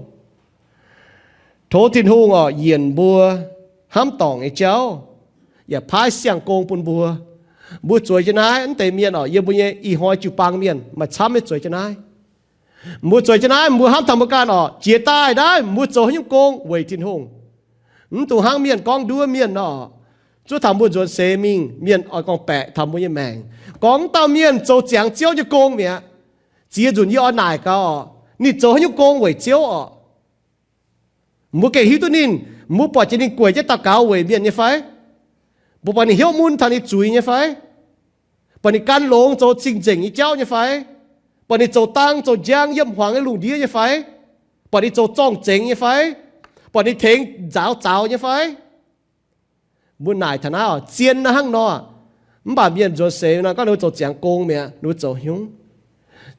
Tov Tin-Hungh oc, yienc mbuo hnamv dorngc nyei jauv, yaac paaiv siang-gong bun mbuo. Mbuo zueiz jienv naaiv, mv deix mienh oc, yiem mbuo nyei ih hnoi jiu-baang mienh maaih camv nyei zueiz jienv naaiv. Mbuo zueiz jienv naaiv, mbuo hnamv taux mbuo ganh oc, jiex daaih naaiv mbuo zoux haaix nyungc gong weic Tin-Hungh. Mv dungx hnangv mienh gorngv nduov mienh nor, zuov taux mbuo nzuonx seix mingh, mienh oix gorngv-baeqc taux mbuo nyei maengc, gorngv dauh mienh zoux ziangx Ziouv nyei gong mi'aqv. Ziex nzunc yie oix naaic gaax oc, ninh zoux haaix nyungc gong weic Ziouv oc. Mbuo gengh hiuv duqv ninh, mbuo buatc jiex ninh gueic jienv daux gaux weic mienh nyei fai? Mbuo buatc ninh hnyouv mun taux ninh zuiz nyei fai? Buatc ninh gan longx zoux cing-nzengc nyei jauv nyei fai? Buatc ninh zoux dang zoux njang yiem hmuangx nyei lungh ndiev nyei fai? Buatc ninh zoux zorng-zengx nyei fai? Buatc ninh tengx nzaaux zaux nyei fai? Mbuo naaic taux naaiv oc, zien naaiv hnangv nor. Mv baac mienh nzuonx seix nor gorngv ninh mbuo zoux ziangx gong mi'aqv, ninh mbuo zoux haaix nyungc?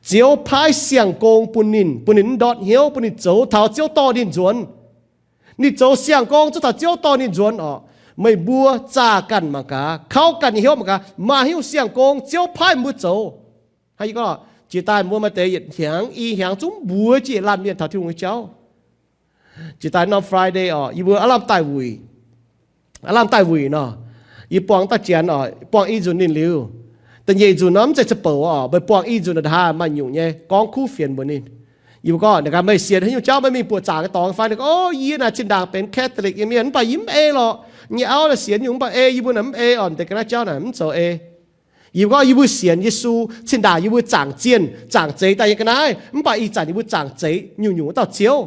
Ziouv paaiv siang-gong bun ninh, bun ninh mv ndortv hnyouv, bun ninh zoux taux Ziouv dorh ninh nzuonx. Ninh zoux siang-gong zuov taux Ziouv dorh ninh nzuonx oc. Meih mbuo zaah ganh mangc gaax, kauv ganh nyei hnyouv mangc gaax, maaih haaix nyungc siang-gong Ziouv paaiv mbuo zoux? Hnangv yie gorngv, jiex daaih mbuo maaih deix yietc hnyangx i hnyangx zungv mbuox jiex laanh mienh taux Tin-Hungh nyei jauv. Jiex daaih norm Friday oc, yie mbuo aav lamh daaih wuic, aav lamh daaih wuic nor, yie buangh daaih janx oc, buangh i nzunc ninh liuz, da'nyeic nzunc nor mv zeiz za'bouc oc, meih buangh i nzunc nor ndaa maaih nyungc nyei gorngv kuv fienx mbuox ninh. Yie mbuo gorngv, Naaic gaax meih sienx haaix nyungc jauv, meih mingh buoqc zaangc nyei dorngx fai? Ninh gorngv, O, yie naaic zinh ndaangc benx Catholic nyei mienh, mv baac yie mv ei lorqc. Nyei auv naaic sienx nyungc, mv baac ei, yie mbuo naaic mv ei oc, deix ga'naaiv jauv naaic mv zoux ei. Yie mbuo gorngv, Yie mbuo sienx Yesu, zinh ndaangc yie mbuo zaangc zienh, zaangc zeix daaih nyei ga'naaiv, mv baac ih zanc yie mbuo zaangc zeix nyungc-nyungc wuov dauh Ziouv.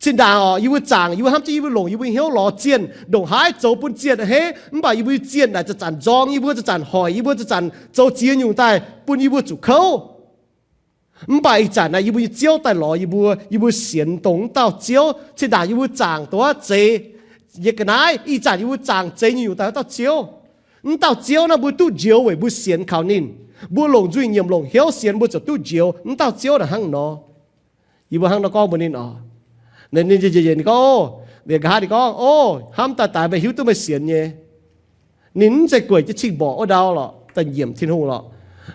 Zinh ndaangc oc, yie mbuo zaangc, yie mbuo hnamv jienv yie mbuo longc yie mbuo hnyouv lorz zienh, ndongc haaix zoux bun zienh a'hneiv, mv baac yie mbuo nyei zienh naaic zanc-zanc nzorng yie mbuo, zanc-zanc hoic yie mbuo, zanc-zanc zoux ziex nyungc daaih bun yie mbuo zuqc kouv. Mv baac ih zanc naaic yie mbuo nyei Ziouv daaih lorz yie mbuo, yie mbuo sienx dongh wuov dauh Ziouv. Zinh ndaangc yie mbuo zaangc dongh wuov zeix nyei ga'naaiv, ih zanc yie mbuo zaangc zeix nyungc-nyungc daaih wuov dauh Ziouv. Wuov dauh Ziouv naaiv mbuo duqv njoux weic mbuo sienx kaux ninh. Mbuo longc nzuih nyiemc longc hnyouv sienx mbuo ziouc duqv njoux. Mv dauh Ziouv naaic hnangv nor. Yie mbuo hnangv nor gorngv mbuox ninh oc. Ninh, ninh, ninh gorngv, o, ninh nqa'haav ninh gorngv, o, hnamv daaih daaix meih hiuv duqv meih sienx nyei. Ninh mv zeiz gueic jienv cing-mborqc wuov ndau lorqc, daaih nyiemc Tin-Hungh lorqc.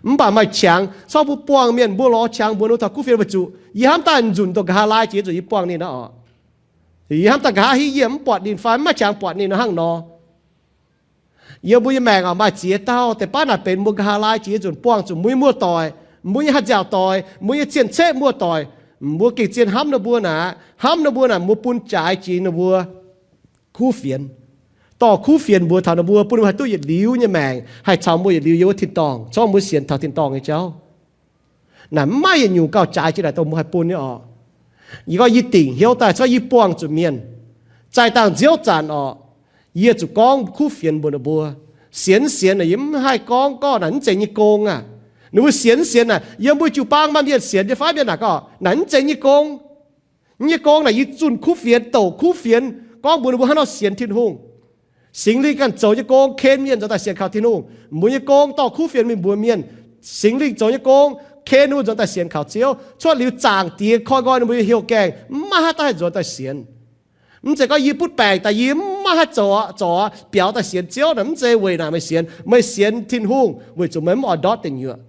Mv baac maaih qangx, corc mbuo buangh mienh mbuo lorz qangx mbuox ninh taux kuv fienx weic zuqc yie hnamv daaih nzunc dongh nqa'haav laai jiex nzunc yie buangh ninh aqv oc. Yie hnamv daaih nqa'haav hiuv yie mv buatc ninh fai mv maaih qangx buatc ninh hnangv nor. Yiem mbuo nyei maengc oc, maaih ziex dauh deix baav naaic benx mbuo nqa'haav laai jiex nzunc buangh zuqc mbuo nyei muoz-doic, mbuo nyei haaix nziaauc doic, mbuo nyei cien-ceqv muoz-doic, mbuo gengh zien hnamv ninh mbuo naaic, hnamv ninh mbuo naaic, mbuo bun jaaix jiex ninh mbuo kuv fienx, dorh kuv fienx mbuox taux ninh mbuo, bun ninh mbuo haih duqv yietc liuz nyei maengc, haih caux mbuo yietc liuz yiem wuov tin-dorngh, corc mbuo sienx taux tin-dorngh nyei jauv. Naaic mv maaih yietc nyungc gauh jaaix jiex naaic dongh mbuo haih bun nyei oc. Yie gorngv yie dingc hnyouv daaih, corc yie buangh zuqc mienh, zaih dangh nziouv zanc oc, yie zuqc gorngv kuv fienx mbuox ninh mbuo. Sienx sienx naaic yie mv haih gorngv gorngv naaic mv zeiz nyei gong aqv. Ninh mbuo sienx sienx naaic yiem mbuo jiu-baang maaih mienh sienx nyei fai mienh naaic gorngv naaic mv zeiz nyei gong. Nyei gong naaic yie zunh kuv fienx, douc kuv fienx, gorngv mbuox ninh mbuo hnangv nor sienx Tin-Hungh. Singx Lingh ganh zoux nyei gong ken mienh nzuonx daaih sienx kaux Tin-Hungh. Mbuo nyei gong dorh kuv fienx mingh mbuox mienh. Singx Lingh zoux nyei gong ken ninh mbuo nzuonx daaih sienx kaux Ziouv. Cuotv liuz zaangc Diex koi nqoi ninh mbuo nyei heuc gaengh, mv maaih haaix dauh haih nzuonx daaih sienx. Mv zeiz gorngv yie butv baengc daaih yie mv maaih haaix zoux, zoux biaux daaih sienx Ziouv naaic, mv zeiz weic naaic meih sienx. Meih sienx Tin-Hungh weic zuqc meih mv oix ndortv deic nyuoqc,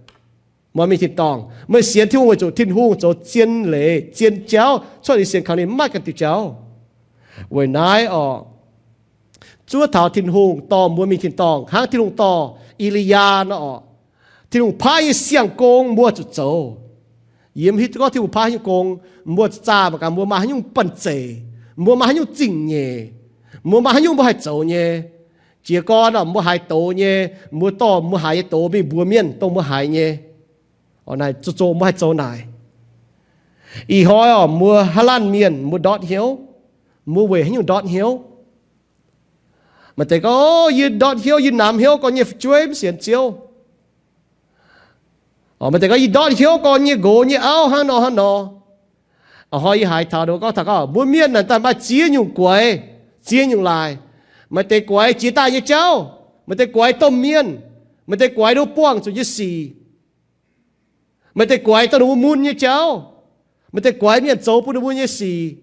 mv mingh tin-dorngh. Meih sienx Tin-Hungh weic zuqc Tin-Hungh zoux zien leiz zien jauv cuotv liuz sienx kaux ninh mv maaih ganh diuh jauv. Weic naaiv oc, zuov taux Tin-Hungh dorh mbuo mingh tin-dorngh hnangv Tin-Hungh dorh E^li^yaa nor oc. Tin-Hungh paaiv nyei siang-gong mbuo zuqc zoux. Yie mv hiuv duqv gorngv Tin-Hungh paaiv nyei gong, mbuo zaah mangc gaax mbuo maaih haaix nyungc banh zeic, mbuo maaih haaix nyungc zingh nyeic, mbuo maaih haaix nyungc mbuo haih zoux nyei. Jiez gorn oc, mbuo haiz doz nyei, mbuo dorh mbuo haiz nyei doz mingh mbuox mienh dongh mbuo haiz nyei. Naaic zoqc mbuo haih zoux naaic. Ih hnoi oc, mbuo haaix laanh mienh mbuo ndortv hnyouv, mbuo weic haaix nyungc ndortv hnyouv? Maaih deix gorngv, o, yie ndortv hnyouv, yie namx hnyouv gorngv nyei fu'jueiv mv sienx Ziouv. Maaih deix gorngv, yie ndortv hnyouv gorngv nyei nqox nyei auv hnangv nor hnangv nor. Ih hnoi yie haiz taux ninh mbuo gorngv taux gorngv mbuo mienh naaic daaih maaih ziex nyungc guaix, ziex nyungc laaix. Maaih deix guaix jiex daaih nyei jauv, maaih deix guaix domh mienh, maaih deix guaix ninh mbuo buangh zuqc nyei sic, maaih deix guaix dongh ninh mbuo mun nyei jauv, maaih deix guaix mienh zoux bun ninh mbuo nyei sic.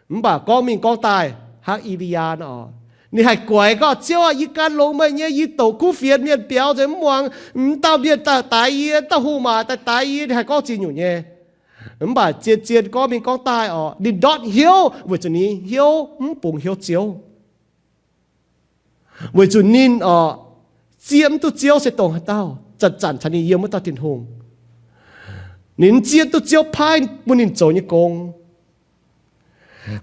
Mv baac gorngv mingh gorngv daaih hnangv E^li^yaa nor, ninh haih guaix gorngv, Ziouv aah, yie gan longx meih nyei, yie douc kuv fienx, mienh biaux nzengc mv muangx, m'dauh mienh daaih daix yie, m'dauh hungh maac daaih daix yie. Ninh haih gorngv ziex nyungc nyei. Mv baac zien-zien gorngv mingh gorngv daaih oc, ninh ndortv hnyouv weic zuqc ninh hnyouv mv bungx hnyouv Ziouv. Weic zuqc ninh oc, zieqv mv duqv Ziouv se dongh haaix dauh, zanc-zanc caux ninh yiem wuov dauh Tin-Hungh. Ninh zieqv duqv Ziouv paaiv bun ninh zoux nyei gong.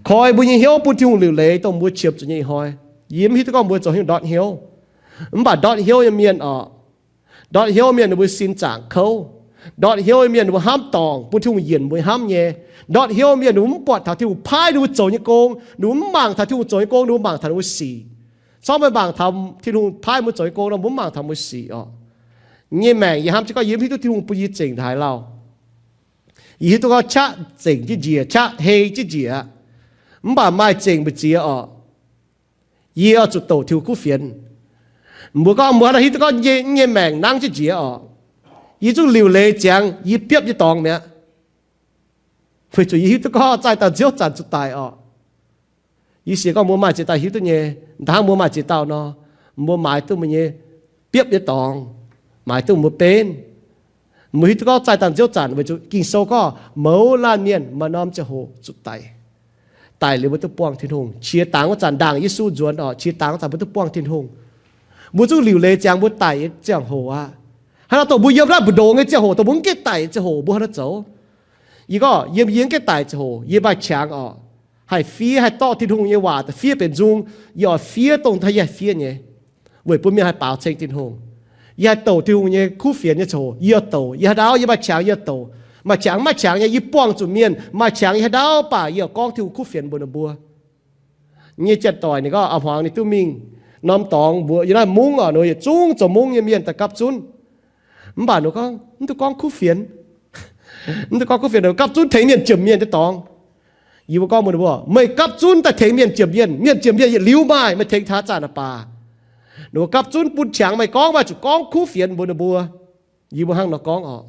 Koi mbuo nyei hnyouv bun Tin-Hungh liuc leiz dongh mbuo qiemx zuqc nyei ih hnoi. Yie mv hiuv duqv gorngv mbuo zoux haaix nyungc ndortv hnyouv. Mv baac ndortv hnyouv nyei mienh oc, ndortv hnyouv mienh ninh mbuo sin zaangc kouv. Ndortv hnyouv mienh ninh mbuo hnamv dorngc, bun Tin-Hungh yienc mbuo hnamv nyei. Ndortv hnyouv mienh ninh mbuo mv buatc taux Tin-Hungh paaiv ninh mbuo zoux nyei gong, ninh mbuo mv mangc taux Tin-Hungh zoux nyei gong, ninh mbuo mangc taux ninh mbuo sic. Corc meih mangc taux Tin-Hungh paaiv mbuo zoux nyei gong nor, mbuo mv mangc taux mbuo sic oc. Nyei maengc yie hnamv jienv gorngv yie mv hiuv duqv Tin-Hungh bun yie zengc haaix lauh. Yie hiuv duqv gorngv qaqv zengc jienv njiec, qaqv hei jienv njiec aqv. Mv baac maaih zengc mbu'ziex oc. Yie oix zuqc douc Tin-Hungh kuv fienx. Mbuo gorngv mbuo hnangv hiuv duqv gorngv nyei, nyei maengc nangv jienv njiec oc. Yie zungv liuc leiz ziangx yie biopv nyei dorngx mi'aqv. Weic zuqc yie hiuv duqv gorngv zaih dauh nziouv zanc zuqc daic oc. Yie sienx gorngv mbuo maaih ziex dauh hiuv duqv nyei, hnangv mbuo maaih ziex dauh nor, mbuo maaiz duqv mbuo nyei biopv nyei dorngx, maaiz duqv mbuo benv. Mbuo hiuv duqv gorngv zaih dangh nziouv zanc weic zuqc Ging-Sou gorngv mouz laanh mienh maaih norm ziangh hoc zuqc daic. Daic liuz mbuo duqv buangh Tin-Hungh. Qiex dangx wuov zanc ndaangc Yesu nzuonx oc, qiex dangx wuov zanc mbuo duqv buangh Tin-Hungh. Mbuo zungv liuc leiz ziangx mbuo daic nyei ziangh hoc aqv. Hnangv nor dongh mbuo yiem naaiv mbu'ndongx nyei ziangh hoc, dongh mbuo mv gaengh daic nyei ziangh hoc, mbuo hnangv nor zoux. Yie gorngv yiem yie mv gaengh daic ziangh hoc, yie maaih qangx oc, haih fiev, haih dorh Tin-Hungh nyei waac daaih fiev benx nzung. Yie oix fiev dongh yie haih fiev nyei, weic bun mienh haih baaux ceng Tin-Hungh. Yie haih douc Tin-Hungh nyei kuv fienx nyei ziangh hoc yie oix douc. Yie haaix ndau yie maaih qangx yie oix douc. Maaih qangx maaih qangx nyei yie buangh zuqc mienh, maaix qangx yie haaix ndau baac yie oix gorngv Tin-Hungh kuv fienx mbuox ninh mbuo. Nyei janx-doic ninh gorngv a'hmuangx ninh duqv mingh norm dorngx mbuox yiem naaiv mungv oc, ninh yietc zungv zoux mungv nyei mienh daaih gapv zunv. Mv baac ninh gorngv mv duqv gorngv kuv fienx. Mv duqv gorngv kuv fienx, ninh gapv zunv tengx mienh jiemc mienh nyei dorngx. Yie mbuo gorngv mbuox ninh mbuo, meih gapv zunv daaih tengx mienh jiemc mienh, mienh jiemc mienh yietc liuz maaih, meih tengx taux zanc naaic baac. Ninh mbuo gapv zunv bun qangx meih gorngv, meih zuqc gorngv kuv fienx mbuox ninh mbuo. Yie mbuo hnangv nor gorngv oc.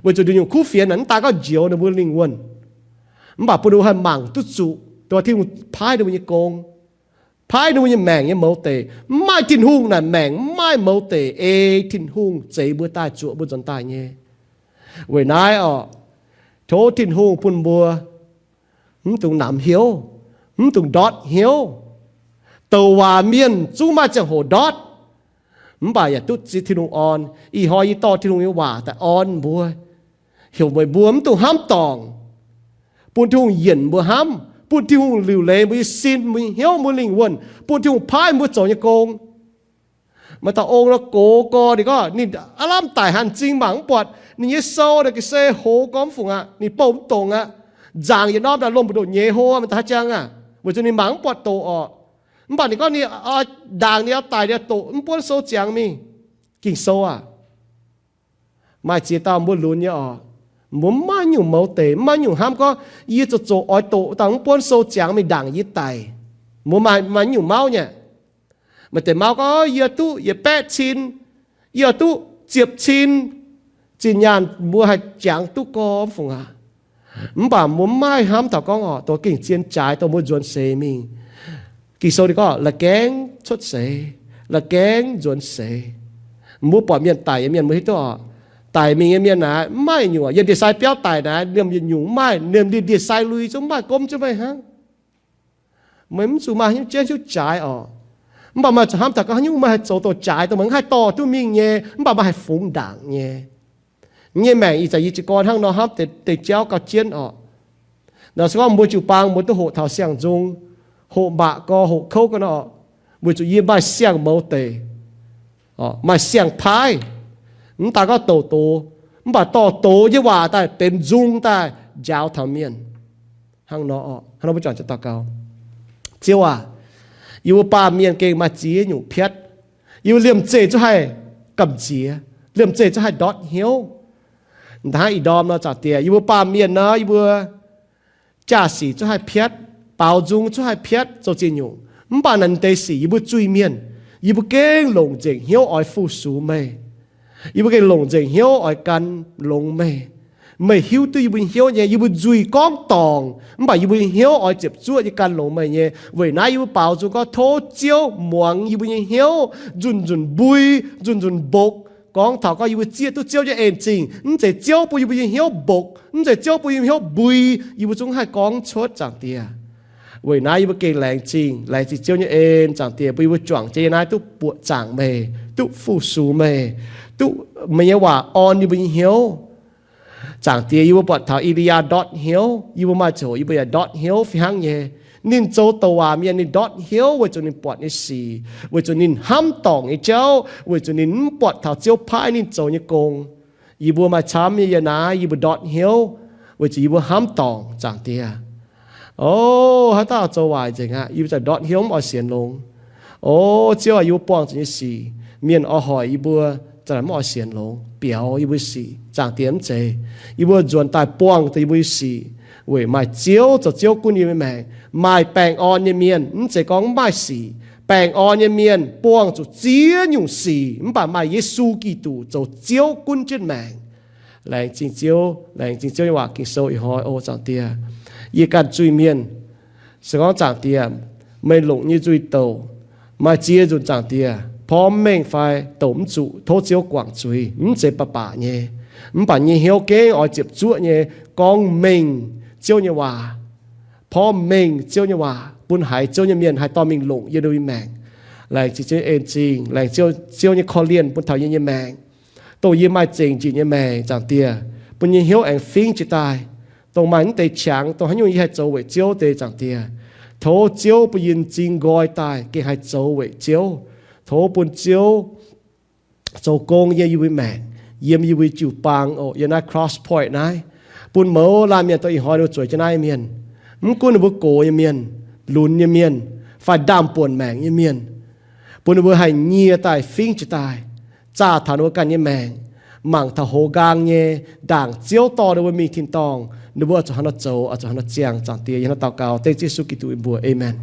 Weic zuqc nduqc nyungc kuv fienx naaic mv daaih gorngv njoux ninh mbuo lingh wuonh, mv baac bun ninh mbuo haih mangc duqv zuqc dongh Tin-Hungh paaiv ninh mbuo nyei gong, paaiv ninh mbuo nyei maengc nyei mouz deic. Mv maaih Tin-Hungh naaic maengc mv maaih mouz deic ei Tin-Hungh zeix mbuo daaih zuoqc mbuo nzuonx daaih nyei. Weic naaiv oc, tov Tin-Hungh bun mbuo mv dungx namx hnyouv, mv dungx ndortv hnyouv. Douc waac mienh zungv maaih ziangh hoc ndortv, mv baac yaac duqv Tin-Hungh orn. Ih hnoi yie dorh Tin-Hungh nyei waac daaih orn mbuo, heuc meih mbuo mv dungx hnamv dorngc, bun Tin-Hungh yienc mbuo hnamv, bun Tin-Hungh liuc leiz mbuo nyei sin, mbuo nyei hnyouv, mbuo lingh wuonh, bun Tin-Hungh paaiv mbuo zoux nyei gong. Maaih dauh ong nor gox gorx, ninh gorngv ninh aav lamh daic haaix nyungc mangc mv buatc. Ninh nyei sou naaic ga'sie hoz gormx fungc aqv, ninh bouh mv dongz aqv. Nzaangc yietc norm daaih lomh mbu'ndongx nyeiz hlo, maaih dauh haaix jangx aqv, weic zuqc ninh mangc mv buatc doqc orqc. Mv baac ninh gorngv ninh ndaangc ninh oix daic ninh oix doqc mv buonv sou ziangx mingh. Ging-Sou aac, maaih ziex dauh mbuo lunx nyei orqc. Mbuo mv maaih nyungc mouz deic, mv maaih nyungc hnamv gorngv yie zoux zoqc oix doqc dangh mv buonv sou ziangx mingh ndaangc yie daic. Mbuo maaih, maaih nyungc mauv nyei. Maaih deix mauv gorngv yie duqv yietc baeqv cin, yie duqv ziepc cin, zinh nyaanh mbuo haih jangx duqv gormx fungc aqv. Mv baac mbuo mv maaih hnamv taux gorngv oc, dongh gengh zien jaaix dongh mbuo nzuonx seix mingh. Ging-Sou ninh gorngv la'gaengv cuotv seix, la'gaengv nzuonx seix. Mbuo buatc mienh daic nyei mienh mbuo hiuv duqv oc, daic mingh nyei mienh naaic mv maaih nyungc, yiem ndie-sai biauv daic naaic, liemh yietc nyungc mv maaih, liemh ndie-sai lui zungv mv maaih, gomv zungv mv maaih hnangv. Meih mv zuqc maaih haaix nyungc jienv hiuv jaaix orqc. Mv baac meih zuqc hnamv taux gorngv haaix nyungc meih haih zoux dongh jaaix dongh meih mv haih dorh duqv mingh nyei, mv baac meih haih fungx ndaangc nyei. Nyei maengc ih zanc yie jiez gorn hnangv nor hnamv deix jauv gauh jienv orqc. Naaiv se gorngv mbuo jiu-baang mbuo duqv hoqc taux siang-nzung, hoqc mba'gorx, hoqc kouv ga'naaiv orqc, weic zuqc yie maaih siang-mouz deic, maaih siang-paaiv. Mv daaih gorngv douc doz, mv baac dorh doz nyei waac daaih benx nzung daaih njaaux taux mienh. Hnangv nor orqc, hnangv nor mbuo juangc daux gaux. Ziouv aac, yie mbuo baamh mienh gengh maaih ziex nyungc piatv. Yie mbuo liemh zeih zungv haih gamh nziex, liemh zeih zungv haih ndortv hnyouv. Hnangv ih ndorm nor, Zaangc Diex, yie mbuo baamh mienh nor, yie mbuo jaa-sic zungv haih piatv, baaux nzung zungv haih piatv zoux ziex nyungc. Mv baac naaiv deix sic yie mbuo zuiz-mienh, yie mbuo gengh longc nzengc hnyouv oix fu-sux meih. Yie mbuo gengh longc nzengc hnyouv oix gan longx meih. Meih hiuv duqv yie mbuo nyei hnyouv nyei. Yie mbuo nzuih gorngv dorngc, mv baac yie mbuo nyei hnyouv oix ziepc zuoqv nyei gan longx meih nyei. Weic naaiv yie mbuo baaux nzung gorngv tov Ziouv muangx yie mbuo nyei hnyouv nzunc-nzunc mbui, nzunc-nzunc mbokx. Gorngv taux gorngv yie mbuo zieqv duqv Ziouv nyei en-zingh, mv zeiz Ziouv bun yie mbuo nyei hnyouv mbokx, mv zeiz Ziouv bun yie mbuo hnyouv mbui, yie mbuo zungv haih gorngv cuotv, Zaangc Diex. Weic naaiv yie mbuo gengh laengz zingh, laengz zingh Ziouv nyei en, Zaangc Diex, bun yie mbuo juangc jienv yiem naaiv duqv buoqc zaangc meih, duqv fu-sux meih, duqv meih nyei waac orn yie mbuo nyei hnyouv. Zaangc Diex, yie mbuo buatc taux E^li^yaa ndortv hnyouv, yie mbuo maaih ziangh hoc yie mbuo yaac ndortv hnyouv fih hnangv nyei. Ninh zoux douc waac mienh, ninh ndortv hnyouv weic zuqc ninh buatc nyei sic, weic zuqc ninh hnamv dorngc nyei jauv, weic zuqc ninh mv buatc taux Ziouv paaiv ninh zoux nyei gong. Yie mbuo maaih camv nyei yiem naaiv, yie mbuo ndortv hnyouv weic zuqc yie mbuo hnamv dorngc, Zaangc Diex. O, haaix dauh zoux waaic nzengc aqv, yie mbuo za'gengh ndortv hnyouv mv oix sienx longx. O, Ziouv aac, yie mbuo buangh zuqc nyei sic, mienh oix hoic yie mbuo za'gengh mv oix sienx longx, biaux yie mbuo sic, Zaangc Diex, mv zeiz. Yie mbuo nzuonx daaih buangh deix yie mbuo nyei sic weic maaih Ziouv zoux Ziouv gunv yie mbuo maengc, maaih baengh orn nyei mienh, mv zeiz gorngv mv maaih sic. Baengh orn nyei mienh buangh zuqc ziex nyungc sic, mv baac maaih Yesu Giduc zoux Ziouv gunv jienv maengc. Laengz zingh Ziouv, laengz zingh Ziouv nyei waac Ging-Sou ih hnoi, o Zaangc Diex. Yie ganh zuiz-mienh, se gorngv Zaangc Diex, meih longc nyei nzuih douc, maaih ziex nzunc Zaangc Diex porv mengh fai douc mv zuqc, tov Ziouv guangc zuiz, mv zeiz baac baac nyei. Mv baac nyei hnyouv gengh oix ziepc zuoqv nyei gorngv mengh Ziouv nyei waac, porv mengh Ziouv nyei waac bun haiz Ziouv nyei mienh haih dorh mingh longc yiem ninh mbuo nyei maengc. Laengz zingh Ziouv nyei en-zingh, laengz Ziouv, Ziouv nyei korv-lienh bun taux yie nyei maengc, dongh yie maaih zengc njiec nyei maengc, Zaangc Diex, bun nyei hnyouv aengx fingv jiez daaih, dongh maaih mv deix qangx, dongh haaix nyungc yie haih zoux weic Ziouv deix, Zaangc Diex, tov Ziouv bun yie m'zing nqoi daaih gengh haih zoux weic Ziouv. Tov bun Ziouv zoux gong yiem yie mbuo maengc, yiem yie mbuo jiu-baang oc, yiem naaiv Cross Point naaiv, bun mouz laanh mienh dongh ih hnoi ninh mbuo zueiz jienv naaiv mienh, mv gunv ninh mbuo gox nyei mienh, lunx nyei mienh, fai ndaamv-buonc maengc nyei mienh, bun ninh mbuo haih nyie daaih fingv jiez daaih, zaah taux ninh mbuo ganh nyei maengc, mangc taux hoz nqaang nyei ndaangc Ziouv dorh ninh mbuo mingh tin-dorngh, ninh mbuo zuqc haaix nor zoux, zuqc haaix nor ziangh, Zaangc Diex. Yie hnangv daux gaux dengv Yesu Giduc nyei mbuox, aamen.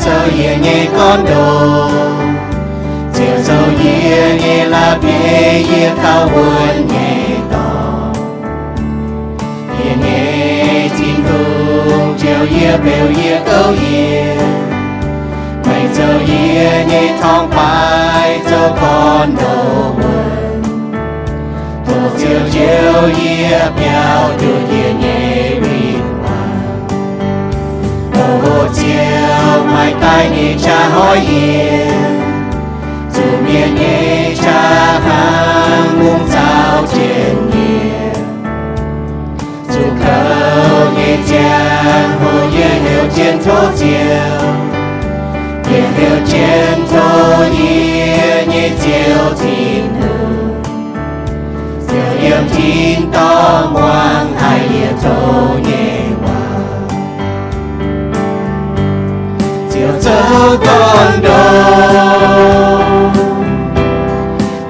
Zoux yie nyei gorn-ndoqv, ziouc zoux yie nyei la'bieiv, yie kaux wuonx nyei dorngx. Yie nyei Tin-Hungh, ziouc yie beu yie gouv yie, meih zoux yie nyei torngv-baaix, zoux gorn-ndoqv wuonx. Tov Ziouv njoux yie, biaux nduqc yie nyei win-wangv. O Ziouv, maaih daaih nyei qaqv hoiv yie, zuqc mienh nyei qaqv hnangv mungv zaaux jienv yie. Zuqc kouv nyei ziangh hoc yie heuc jienv tov Ziouv, yie heuc jienv tov yie nyei Ziouv Tin-Hungh, ziouc yiem tin-dorngh muangx haic yie tov nyei waac. Ziouc zoux gorn-ndoqv,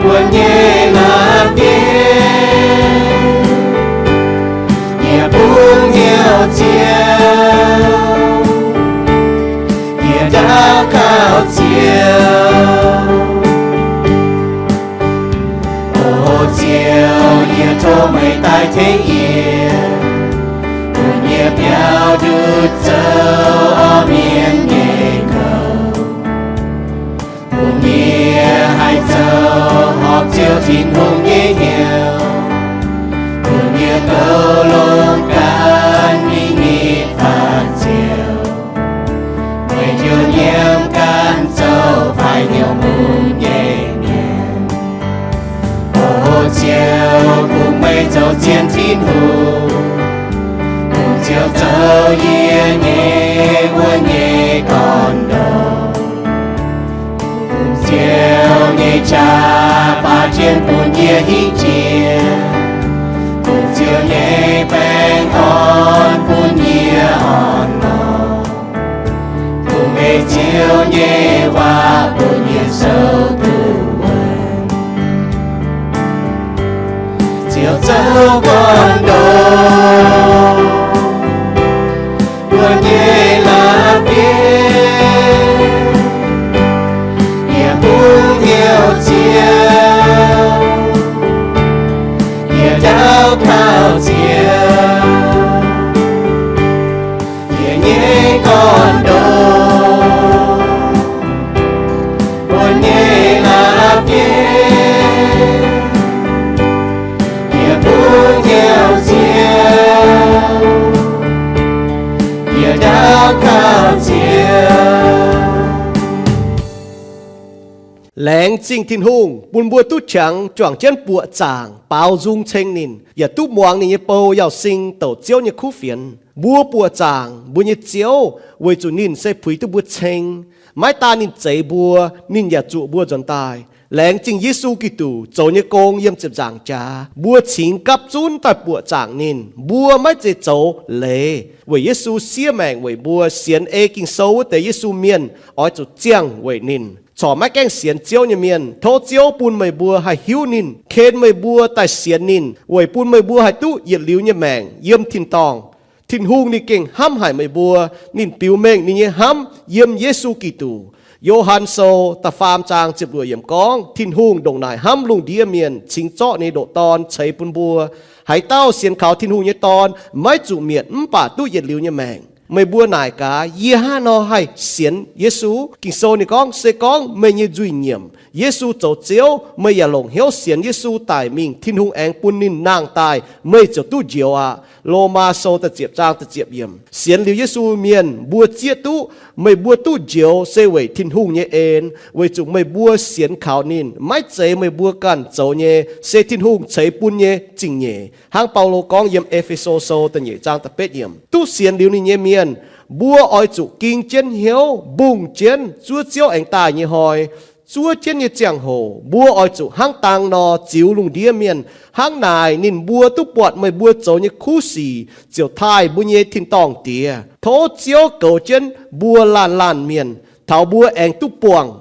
wuonx nyei la'bieiv, yie bungx hnyouv Ziouv, yie daux gaux Ziouv. O Ziouv, yie tov meih daaih tengx yie, bun yie biaux nduqc zoux orv mienh nyei kouv, bun yie haih zoux horpc Ziouv Tin-Hungh nyei hnyouv, bun yie goux longx ganh mingh nitv faatv Ziouv. Meih ziouc nyiemc ganh zoux faix hnyouv mun nyei mienh. O Ziouv, kungx meih zoux zien Tin-Hungh, kungx Ziouv zoux yie nyei wuonx nyei gorn-ndoqv. Kungx Ziouv nyei qaqv baac jienv bun yie hingh jiex, kungx Ziouv nyei baengh orn bun yie orn-lorqc. Kungx meih Ziouv nyei waac bun yie sou duqv wuonx. Ziouv zoux gorn-ndoqv, wuonx nyei la'bieiv, yie bungx hnyouv Ziouv, yie daux gaux Ziouv. Yie nyei gorn-ndoqv, wuonx nyei la'bieiv, yie bungx hnyouv Ziouv, yie daux gaux Ziouv. Laengz zingh Tin-Hungh bun mbuo duqv qangx juangc jienv buoqc zaangc baaux nzung ceng ninh, yaac duqv muangx ninh nyei bou Yauz Sing douc Ziouv nyei kuv fienx. Mbuo buoqc zaangc mbuo nyei Ziouv weic zuqc ninh se puix duqv mbuo ceng. Maiv daan ninh zeix mbuo, ninh yaac zuoqc mbuo nzuonx daaih. Laengz zingh Yesu Giduc zoux nyei gong yiem ziepc nzaangc jaax, mbuo cingx gapv zunv daaih buoqc zaangc ninh. Mbuo maiv zeiz zoux leiz, weic Yesu siev maengc weic mbuo. Sienx ei Ging-Sou wuov deix Yesu mienh oix zuqc ziangh weic ninh. Corc maiv gaengh sienx Ziouv nyei mienh, tov Ziouv bun meih mbuo haih hiuv ninh, ken meih mbuo daaih sienx ninh, weic bun meih mbuo haih duqv yietc liuz nyei maengc yiem tin-dorngh. Tin-Hungh ninh gengh hnamv haic meih mbuo. Ninh biux mengh ninh nyei hnamv yiem Yesu Giduc. Yo^han Sou da'faam zaang ziepc luoqc yiemc gorngv, Tin-Hungh ndongc naaic hnamv lungh ndiev mienh, cingx zorqv ninh nyei ndoqc Dorn ceix bun mbuo. Haaix dauh sienx kaux Tin-Hungh nyei Dorn maiv zuqc mietc mv baac duqv yietc liuz nyei maengc. Meih mbuo naaic gaax, yie hnangv haaix nor haih sienx Yesu? Ging-Sou ninh gorngv, se gorngv meih nyei nzuih nyiemc, Yesu zoux Ziouv, meih yaac longc hnyouv sienx Yesu daic mingh, Tin-Hungh aengx bun ninh nangh daaih, meih ziouc duqv njoux aqv. Lomaa Sou da'ziepc zaang da'ziepc yiemc. Sienx liuz Yesu mienh mbuo zieqv duqv meih mbuo duqv njoux se weic Tin-Hungh nyei en, weic zuqc meih mbuo sienx kaux ninh. Maiv zeiz meih mbuo ganh zoux nyei, se Tin-Hungh ceix bun nyei zingh nyeic. Hnangv Baulo gorngv yiem E^fe^so Sou da'nyeic zaang da'betv yiemc, duqv sienx liuz ninh nyei mienh, mbuo oix zuqc ging jienv hnyouv mbungh jienv zuov Ziouv aengx daaih nyei hnoi. Zuov jienv nyei ziangh hoc mbuo oix zuqc hnangv dang nor ziux lungh ndiev mienh. Hnangv naaic ninh mbuo duqv buatc meih mbuo zoux nyei kuv sic ziouc taaih mbuo nyei tin-dorngh Diex. Tov Ziouv goux jienv mbuo laanh laanh mienh, taux mbuo aengx duqv buangh